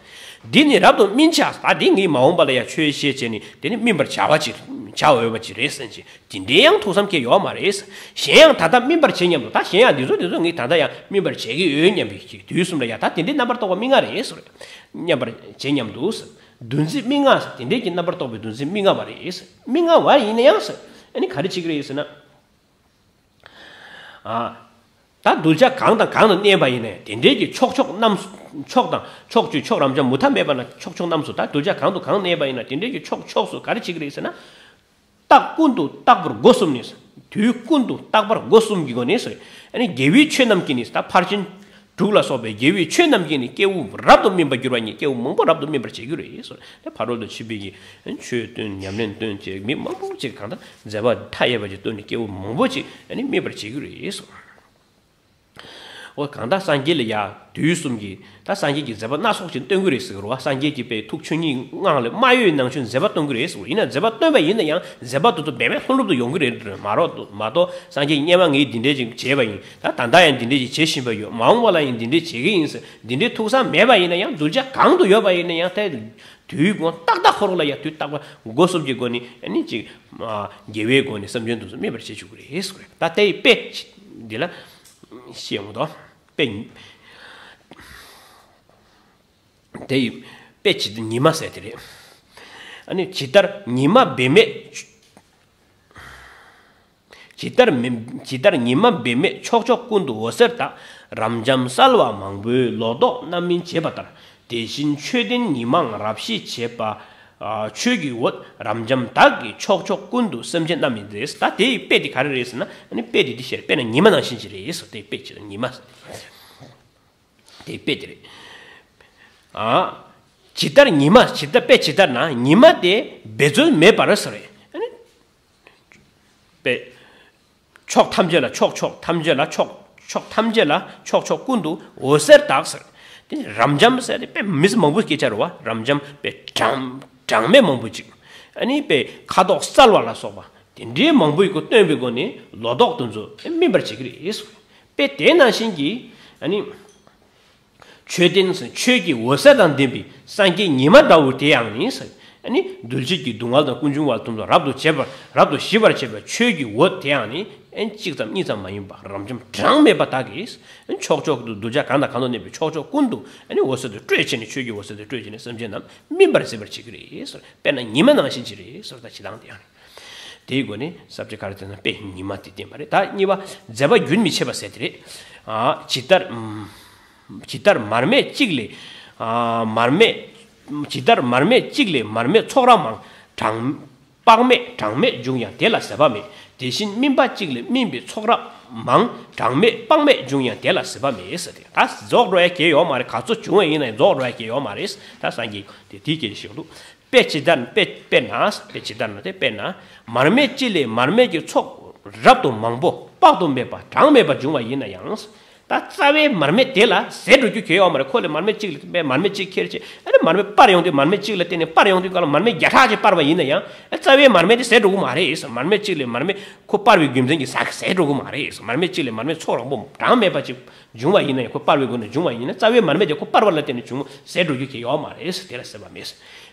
འདི་ནི་རབ་ཏུ་སྨིན་བྱ། ད་འདི་ངས་མ་འོངས་པ་ལ་ཡང་ཆོས་བཤད་བྱས་ནས་དེ་ནི་སྨིན་པར་བྱ་བ་ཅིག་བྱ་འོས་པ་ཅིག་རེད་ཟེར་གྱི། དེ་འདྲའི་ཡང་ཐུགས་བསམ་སྐྱེ་ཡོད་མ་རེད། གཞན་ཡང་ད་ལྟ་སྨིན་པར་བྱེད་སྙམ་དུ། ད་གཞན་ཡང་འདི་ཚོ་འདི་ཚོ་ངས་ད་ལྟ་ཡང་སྨིན་པར་བྱེད་ཀྱི་ཡོད་སྙམ་པའི་དུས་གསུམ་ལ་ཡང་ད་དེ་འདྲའི་རྣམ་པར་རྟོག་པ་མི་མངའ་རེད་ཟེར། སྙམ་པར་བྱེད་སྙམ་དུ། འདུ་འཛི་མི་མངའ། དེ་འདྲའི་གི་རྣམ་པར་རྟོག་པའི་འདུ་འཛི་མི་མངའ་བ་རེད། མི་མངའ་བ་ཡིན་ན་ཡང་ཟེར། ཨ་ནི་ག་རེ་བྱེད་ཀྱི་རེད་ཟེར་ན། ཨ། ད་གདུལ་བྱ་གང་དང་གང་དུ་གནས་པ་ཡིན་ནའི་དེ་འདྲའི་གི་ཕྱོགས་ཕྱོགས་རྣམས། ཕྱོགས་དང་ཕྱོགས་བཅུའི་ཕྱོགས་རབ་འབྱམས་མུ་མཐའ་མེད་པ་ན་ཕྱོགས་ཕྱོགས་རྣམས་སུ། ད་གདུལ་བྱ་གང་དུ་གང་གནས་པ་ཡིན་ན་དེ་འདྲའི་གི་ཕྱོགས་ཕྱོགས་སུ་ག་རེ་བྱེད་ཀྱི་རེད་ཟེར་ན། རྟག་ཀུན་ཏུ་རྟག་པར་སྒོ་གསུམ་ནས། དུས་ཀུན་ཏུ་རྟག་པར་སྒོ་གསུམ་གྱི་སྒོ་ནས་ཟེར། ཨ་ནི་དགེ་བའི་ཆོས་རྣམས་ཀྱིས་ནི། ད་ཕར་ཕྱིན་དྲུག་ལ་སོགས་པའི་དགེ་བའི་ཆོས་རྣམས་ཀྱིས་ནི་སྐྱེ་བོ་རབ་ཏུ་སྨིན་པར་འགྱུར་བ་ཉིད། སྐྱེ་བོ་མང་པོ་རབ་ཏུ་སྨིན་པར་བྱེད་ཀྱི་རེད་ཟེར། ད་ཕ་རོལ་ཏུ་ཕྱིན་པའི་གི་ཆོས་བཏོན་ཉམས་ལེན་བཏོན་བྱས་མི་མང་པོ་ཅིག་གང་ལྟར་མཛད་པ་མཐའ་ཡས་པ་ཅིག་བཏོན་ནས་སྐྱེ་བོ་མང་པོ་ཅིག་ཨ་ནི་སྨིན་པར་བྱེད་ཀྱི་རེད་ཟེར། འོ་གང་ལྟར་སངས་རྒྱས་ལ་ཡ་དུས་གསུམ་གྱི་ད་སངས་རྒྱས་ཀྱི་མཛད་པ་སྣ་ཚོགས་ཤིག་སྟོན་གྱི་རེད་ཟེར་གི་རེད་བ། སངས་རྒྱས་ཀྱི་པའི་ཐུགས་ཆོས་ཉིད་ངང་ལས་མ་གཡོས་ནང་བཞིན་མཛད་པ་སྟོན་གྱི་རེད་ཟེར་གི་རེད། ཡིན་ན་མཛད་པ་སྟོན་པ་ཡིན་ན་ཡང་མཛད་པ་དེ་ཚོ་འབད་མེད་ལྷུན་གྲུབ་ཏུ་ཡོང་གི་རེད་མ་རོགས་མ་གཏོགས། སངས་རྒྱས་སྔོན་མ་ངས་འདི་འདྲས་ཅིག་བྱས་པ་ཡིན། ད་ད་ལྟ་ཡང་འདི་འདྲས་ཅིག་བྱེད་བཞིན་པ་ཡོད། མ་འོངས་པ་ལ་ཡང་འདི་འདྲས་བྱེད་ཀྱི་ཡིན་ཟེར་འདི་འདྲས་ཐུགས་བསམ་མེད་པ་ཡིན་ན་ཡང་གདུལ་བྱ་གང་དུ་ཡོད་པ་ཡིན་ན་ཡང་དེ་དུས་གང་ཏག་ཏག་ཁོ་རང་ལ་ཡང་དུས་རྟག་པར་སྒོ་གསུམ་གྱི་སྒོ་ནས་ཨ་ནི་ཅིག་དགེ་བའི་སྒོ་ནས་སེམས་ཅན་དེ་ཚོ་སྨིན་པར་བྱེད་བཅུག་གི་རེད་ཟེར་གི་རེད། ད་དེ་ཡི་དཔེ་འདི་ལ་ཤེས་ཡོང་དོ། དཔེ། དེ་ཡི་དཔེ་ཇི་ལྟར་ཉི་མ་ཟེར་དེ་རེད། ཨ་ནི་ཇི་ལྟར་ཉི་མ་འབད་མེད། ཇི་ལྟར་མི་ཇི་ལྟར་ཉི་མ་འབད་མེད་ཕྱོགས་ཕྱོགས་ཀུན་ཏུ་འོད་ཟེར་དག་རབ་འབྱམས་གསལ་བ་མང་པོས་ལོ་ཏོག་རྣམ་སྨིན་བྱེད་པ་ལྟར། དེ་བཞིན་ཆོས་ལྡན་ཉི་མའང་རབ་ཞི་བྱེད་པ། ཨ་ཆོས་ཀྱི་འོད་རབ་འབྱམས་དག་གིས་ཕྱོགས་ཕྱོགས་ཀུན་ཏུ་སེམས་ཅན་རྣམས་ཡིན་ཏེ། ད་དེ་ཡི་དཔེ་དེ་ག་རེ་རེད་ཟེར་ན། ཨ་ནི་དཔེ་དེ་འདི་ཞེས་དཔེར་ན་ཉི་མ་ནང་བཞིན་ཅིག་རེད་ཟེར། དེ་དཔེ་ཅིག་ཉི་མ་ཟེར། དེ་དཔེ་དེ་རེད། ཨ། ཇི་ལྟར་ཉི་མ་ཇི་ལྟར་དཔེ་ཇི་ལྟར་ན་ཉི་མ་དེ་འབད་རྩོལ་མེད་པར་ཟེར་རེད། ཨ་ནི། དཔེ། ཕྱོགས་ཐམས་ཅད་ལ་ཕྱོགས་ཕྱོགས་ཐམས་ཅད་ལ་ཕྱོགས་ཕྱོགས་ཐམས་ཅད་ལ་ཕྱོགས་ཕྱོགས་ཀུན་ཏུ་འོད་ཟེར་དག་ཟེར། དེ་རབ་འབྱམས་ཟེར་དེ་དཔེ་མི་ཚེ་མང་པོའི་སྐད་ཆ་རེད་བ། རབ་འབྱམས་དཔེ་གྲངས་གྲངས་མེད་མང་པོ་ཅིག་ཨ་ནི་དཔེ་ཁ་དོག་གསལ་བ་ལ་སོགས་པ་དེ་འདྲའི་མང་པོའི་སྒོ་སྟོན་པའི་སྒོ་ནས་ལོ་ཏོག་དེ་ཚོ་སྨིན་པར་བྱེད་ཀྱི་རེད་ཟེར། དཔེ་དེ་ནང་བཞིན་གྱི་ཨ་ནི། ཆོས་ལྡན་ཟེར་ཆོས་ཀྱི་འོད་ཟེར་དང་ལྡན་པའི་སངས་རྒྱས་ཉི་མ་འདྲ་བོ་དེ་ཡང་ནི་ཟེར། ཨ་ནི་གདུལ་བྱེད་ཀྱི་སྡུག་བསྔལ་དང་ཀུན་འབྱུང་བ་དེ་ཚོ་རབ་ཏུ་བྱེད་པར་རབ་ཏུ་ཞི་བར་བྱེད་པའི་ཆོས་ཀྱི་འོད་དེ་ཡང་ནི་ཨ་ནི་གཅིག་ཙམ་གཉིས་ཙམ་མ་ཡིན་པ་རབ་འབྱམས་གྲངས་མེད་པ་དག་གིས་ཨ་ནི་ཕྱོགས་ཕྱོགས་སུ་གདུལ་བྱ་གང་དང་གང་དུ་གནས་པའི་ཕྱོགས་ཕྱོགས་ཀུན་ཏུ་ཨ་ནི་འོད་ཟེར་དུ་སྤྲོས་བྱས་ནས་ཆོས་ཀྱི་འོད་ཟེར་དུ་སྤྲོས་བྱས་ནས་སེམས་ཅན་རྣམས་སྨིན་པར་བྱེད་པར་བྱེད་ཀྱི་རེད་ཟེར། དཔེར་ན་ཉི་མ་ནང་བཞིན་ཅིག་རེད་ཟེར། ད་ཇི་ལྟར་དེ་ཡང་རེད། དེའི་སྒོ་ནས་ས་བཅད་ག་རེ་བསྟན་ན་དཔེ་ཉི་མ་དེ་བསྟན་པ་རེད། ད་གཉིས་པ་མཛད་པ་རྒྱུན་མི་འཆད་པ་ཟེར་དེ་རེད། ཨ་ཇི་ལྟར་ཇི་ལྟར་མར་མེ་གཅིག་ལས་ཨ་མར་མེ་ཇི་ལྟར་མར་མེ་གཅིག་ལས་མར་མེ་ཚོགས་རབ་མང་། གྲངས་དཔག་མེད་གྲངས་མེད་འབྱུང་ཡང་དེ་ལ་ཟད་པ་མེད། དེ་བཞིན་སྨིན་པ་གཅིག་ལས་སྨིན་པའི་ཚོགས་རབ་མང་། གྲངས་མེད་དཔག་མེད་འབྱུང་ཡང་དེ་ལ་ཟད་པ་མེད་ཟེར་ཏེ། ད་རྫོགས་འགྲོ་ཡ་གལ་ཡོད་མ་རེད། ག་ཚོད་བྱུང་བ་ཡིན་ན་ཡང་རྫོགས་འགྲོ་ཡ་གལ་ཡོད་མ་རེད། ད་སངས་རྒྱས་དེ་དེའི་སྐད་ཆ་ཞིག་འདུག་དཔེ་ཇི་ལྟར་དཔེ་དཔེར་ན་དཔེ་ཇི་ལྟར་ན་དེ་དཔེར་ན་མར་མེ་གཅིག་ལས་མར་མེ་གི་ཚོགས་རབ་ཏུ་མང་པོ་དཔག་ཏུ་མེད་པ་གྲངས་མེད་པ་འབྱུང་བ་ཡིན་ན་ཡང་། ད་རྩ་བའི་མར་མེ་དེ་ལ་ཟད་འགྲོ་རྒྱུ་གལ་ཡོད་མ་རེད། ཁོ་ལས་མར་མེ་གཅིག་ལས་མར་མེ་གཅིག་ཁྱེར་བྱས་ཨ་ནི་མར་མེ་སྤར་ཡོང་དུས་མར་མེ་གཅིག་ལ་བརྟེན་ནས་སྤར་ཡོང་དུས་སྐབས་ལ་མར་མེ་བརྒྱ་ཕྲག་ཅིག་སྤར་བ་ཡིན་ན་ཡང་ཨ་རྩ་བའི་མར་མེ་དེ་ཟད་འགྲོ་གི་མ་རེད། མར་མེ་གཅིག་ལས་མར་མེ་ཁོ་སྤར་བའི་རྒྱུ་མཚན་གྱིས་ཟ་ཟད་འགྲོ་གི་མ་རེད། མར་མེ་གཅིག་ལས་མར་མེ་ཚོགས་རང་པོ་གྲངས་མེད་པ་ཅིག་འབྱུང་བ་ཡིན་ན་ཡང་ཁོ་སྤར་བའི་སྒོ་ནས་འབྱུང་བ་ཡིན་ན་རྩ་བའི་མར་མེ་དེ་ཁོ་སྤར་བ་ལ་བརྟེན་ནས་བྱུང་ཟད་འགྲོ་རྒྱུ་གལ་ཡོད་མ་རེད། དེ་ལ་ཟད་པ་མེད།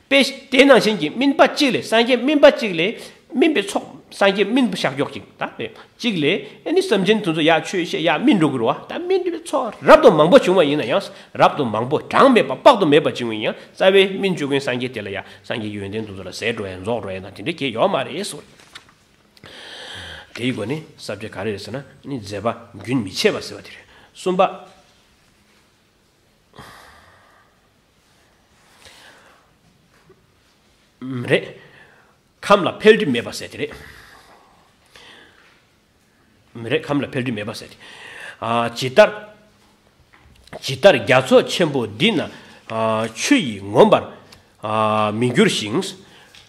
དཔེ་དེ་ནང་བཞིན་གྱི་སྨིན་པ་གཅིག་ལས་སངས་རྒྱས་སྨིན་པ་གཅིག་ལས་སྨིན་པའི་ཚོགས་སངས་རྒྱས་སྨིན་པ་ཤར་མགྱོགས་ཅིག་ད་དཔེ་གཅིག་ལས་ཨ་ནི་སེམས་ཅན་དེ་ཚོ་ཡར་ཆོས་བཤད་ཡར་སྨིན་འགྲོ་གི་རེད་བ། ད་སྨིན་པའི་ཚོགས་རབ་ཏུ་མང་པོ་བྱུང་བ་ཡིན་ན་ཡང་རབ་ཏུ་མང་པོ་གྲངས་མེད་པ་དཔག་ཏུ་མེད་པ་བྱུང་བ་ཡིན་ཡང་རྩ་བའི་སྨིན་བཅུག་མཁན་སངས་རྒྱས་དེ་ལ་ཡང་སངས་རྒྱས་ཡོན་ཏན་དེ་ཚོ་ལ་ཟད་འགྲོ་ཡང་རྫོགས་འགྲོ་ཡང་དང་དེ་འདྲ་གལ་ཡོད་མ་རེད་ཟེར། དེའི་སྒོ་ནས་ས་བཅད་ག་རེ་རེད་ཟེར་ན་ནི་མཛད་པ་རྒྱུན་མི་འཆད་པ་ཟེར་བ་དེ་རེད། གསུམ་པ། མི་རེད། ཁམས་ལ་འཕེལ་འགྲིབ་མེད་པ་ཟེར་དེ་རེད། མི་རེད། ཁམས་ལ་འཕེལ་འགྲིབ་མེད་པ་ཟེར་དེ། ཨ་ཇི་ལྟར། ཇི་ལྟར་རྒྱ་མཚོ་ཆེན་པོ་འདི་ན། ཨ་ཆུ་ཡིས་ངོམས་པར། ཨ་མི་འགྱུར་ཞིང་།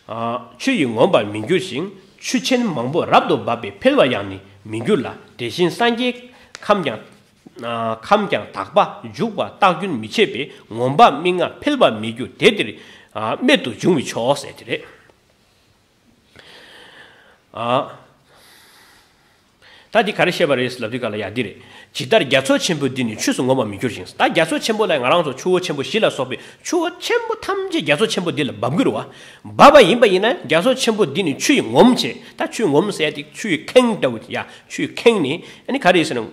ཨ་ཆུ་ཡིས་ངོམས་པར་མི་འགྱུར་ཞིང་། ཆུ་ཆེན་མང་པོ་རབ་ཏུ་འབབ་པས་འཕེལ་བ་ཡང་ནི་མི་འགྱུར་ལ། དེ་བཞིན་སངས་རྒྱས་ཁམས་ཀྱང་། ཨ་ཁམས་ཀྱང་དག་པ་འཇུག་པ་རྟག་རྒྱུན་མི་འཆད་པས་ངོམས་པ་སྨྲེ་སྔགས་འཕེལ་བར་མི་འགྱུར་དེ་འདིར་ཨ་རྨད་དུ་བྱུང་བའི་ཕྱོགས་ཟེར་དེ་རེད། ཨ་ད་འདི་ག་རེ་བཤད་པ་རེད་ལབ་དུས་ག་ལ་ཡ་འདི་རེད། ཇི་ལྟར་རྒྱ་མཚོ་ཆེན་པོ་འདི་ནི་ཆུས་སུ་ངོམས་པར་མི་འགྱུར་ཞིང་། ད་རྒྱ་མཚོ་ཆེན་པོ་ལ་ང་རང་ཚོ་ཆུ་བོ་ཆེན་པོ་བཞི་ལ་སོགས་པའི་ཆུ་བོ་ཆེན་པོ་ཐམས་ཅད་རྒྱ་མཚོ་ཆེན་པོ་འདི་ལ་འབབ་ཀྱི་རེད་བ། འབབ་པ་ཡིན་པ་ཡིན་ན་རྒྱ་མཚོ་ཆེན་པོ་འདི་ནི་ཆུ་ཡིས་ངོམས་བྱས། ད་ཆུ་ཡིས་ངོམས་ཟེར་ཏེ་ཆུ་ཡིས་ཁེངས་འདྲ་བོ་ཡ། ཆུས་ཁེངས་ནས་ཨ་ནི་ག་རེ་ཟེར་ན།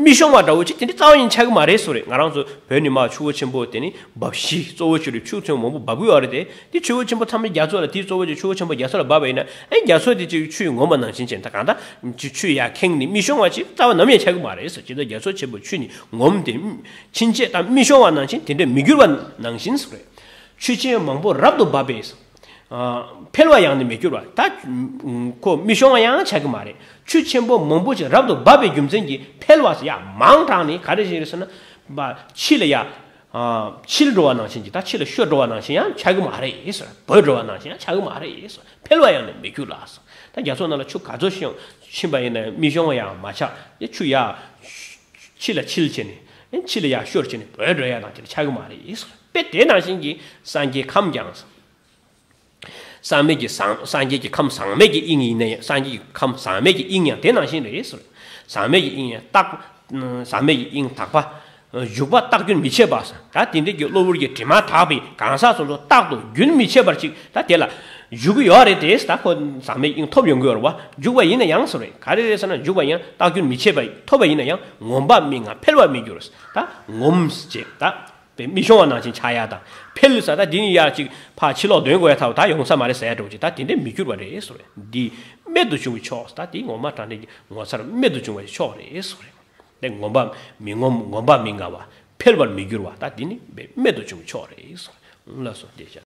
མི་ཤོང་བ་འདྲ་བོ་ཅིག་དེ་འདྲ་རྩ་བ་ཉིད་ཆགས་ཀྱི་མ་རེད་ཟེར་རེད། ང་རང་ཚོ་བོད་ནས་མར་ཆུ་བོ་ཆེན་པོ་དེ་ནི་འབབ་གཞི་གཙོ་བོ་ཆུ་རེད། ཆུ་ཚོན་མང་པོ་འབབ་ཀྱི་ཡོད་རེད་དེ། དེ་ཆུ་བོ་ཆེན་པོ་ཚང་མ་རྒྱ་མཚོ་ལ་དེའི་གཙོ་བོ་ཅིག་ཆུ་བོ་ཆེན་པོ་རྒྱ་མཚོ་ལ་འབབ་པ་ཡིན་ན་ཨ་ནི་རྒྱ་མཚོ་དེ་ཅིག་ཆུས་ངོམས་པ་ནང་བཞིན་བྱས། ད་གང་ལྟར་ཆུ་ཡ་ཁེངས་ནས་མི་ཤོང་བ་ཅིག་རྩ་བ་ནམ་ཡང་ཆགས་ཀྱི་མ་རེད་ཟེར། ཇི་ལྟར་རྒྱ་མཚོ་ཆེན་པོ་ཆུ་ནི་ངོམས་ཏེ་ཕྱིན་ཆད་ད་མི་ཤོང་བ་ནང་བཞིན་དེ་འདྲ་མི་འགྱུར་བ་ནང་བཞིན་ཟེར་རེད། ཆུ་ཆེན་མང་པོ་རབ་ཏུ་འབབ་པས། ཨ་འཕེལ་བ་ཡང་ནི་མི་འགྱུར་བ། ད་ཁོ་མི་ཤོང་བ་ཡང་ཆགས་ཀྱི་མ་རེད། ཆུ་ཆེན་པོ་མང་པོ་ཞིག་རབ་ཏུ་འབབ་པའི་རྒྱུ་མཚན་གྱིས་འཕེལ་བ་ཟེར་ཡ་མང་དྲགས་ནས་ག་རེ་ཞིག་རེད་ཟེར་ན། ཕྱི་ལ་ཡ་ཨ་འཁྱིལ་འགྲོ་བ་ནང་བཞིན་གྱི་ད་ཕྱི་ལ་ཤོར་འགྲོ་བ་ནང་བཞིན་ཡང་ཆགས་ཀྱི་མ་རེད་ཟེར། བུད་འགྲོ་བ་ནང་བཞིན་ཡང་ཆགས་ཀྱི་མ་རེད་ཟེར། འཕེལ་བ་ཡང་ནི་མི་འགྱུར་ལ་ཟེར། ད་རྒྱ་མཚོ་ནང་ལ་ཆུ་ག་ཚོད་ཤོང་ཕྱིན་པ་ཡིན་ན་མི་ཤོང་བ་ཡང་མ་ཆགས། དེ་ཆུ་ཡ་ཕྱི་ལ་འཁྱིལ་བྱས་ནས་ཕྱི་ལ་ཡ་ཤོར་བྱས་ནས་བུད་འགྲོ་ཡ་དང་དེ་ལ་ཆགས་ཀྱི་མ་རེད་ཟེར། དཔེ་དེ་ནང་བཞིན་གྱི་སངས་རྒྱས་ཁམས་ཀྱང་། ཟེར། ཟག་མེད་ཀྱི་ཟག་སངས་རྒྱས་ཀྱི་ཁམས་ཟག་མེད་ཀྱི་དབྱིངས་ཡིན་ན་ཡང་སངས་རྒྱས་ཀྱི་ཁམས་ཟག་མེད་ཀྱི་དབྱིངས་ཡང་དེ་ནང་བཞིན་རེད་ཟེར། ཟག་མེད་ཀྱི་དབྱིངས་ཡང་རྟག་ཟག་མེད་ཀྱི་དབྱིངས་དག་པ། འཇུག་པ་རྟག་རྒྱུན་མི་འཆད་པ། ད་དེ་འདྲ་གི་གློ་བུར་གྱི་དྲི་མ་དག་པའི་གང་ཟག་སོ་སོ་རྟག་ཏུ་རྒྱུན་མི་འཆད་པར་ཅིག་ད་དེ་ལ་འཇུག་གི་ཡོད་རེད་དེ། ད་ཁོ་ཟག་མེད་དབྱིངས་ཐོབ་ཡོང་གི་ཡོད་རེད་བ། འཇུག་པ་ཡིན་ན་ཡང་ཟེར་རེད། ག་རེ་རེད་ཟེར་ན་འཇུག་པ་ཡང་རྟག་རྒྱུན་མི་འཆད་པ་ཐོབ་པ་ཡིན་ན་ཡང་ངོམས་པ་སྨྲེ་སྔགས་འཕེལ་བར་མི་འགྱུར། ད་ངོམས་བྱེད་ད། དཔེ་མི་ཤོང་བ་ནང་བཞིན་ཆགས་ཡ་དང་འཕེལ་ས། ད་འདི་ནི་ཡར་ཅིག་ཕར་ཕྱི་ལོགས་འདོན་དགོས་ཡ་ཐལ་བ་ད་ཡོང་ས་མ་རེད་ཟེར་ཡ་འདྲ་བོ་ཅིག་ད་དེ་འདྲ་མི་འགྱུར་བ་རེད་ཟེར་རེད། འདི་རྨད་དུ་བྱུང་བའི་ཕྱོགས། ད་འདི་ངོ་མ་དྲང་གནས་ཀྱི་ངོ་མཚར་རྨད་དུ་བྱུང་བའི་ཕྱོགས་རེད་ཟེར་རེད། དེ་ངོམས་པ་མི་ངོམས་ངོམས་པ་མི་ངལ་བ་འཕེལ་བར་མི་འགྱུར་བ། ད་འདི་ནི་རྨད་དུ་བྱུང་བའི་ཕྱོགས་རེད་ཟེར་རེད། ལགས་སོ། བདེ་ཆེ།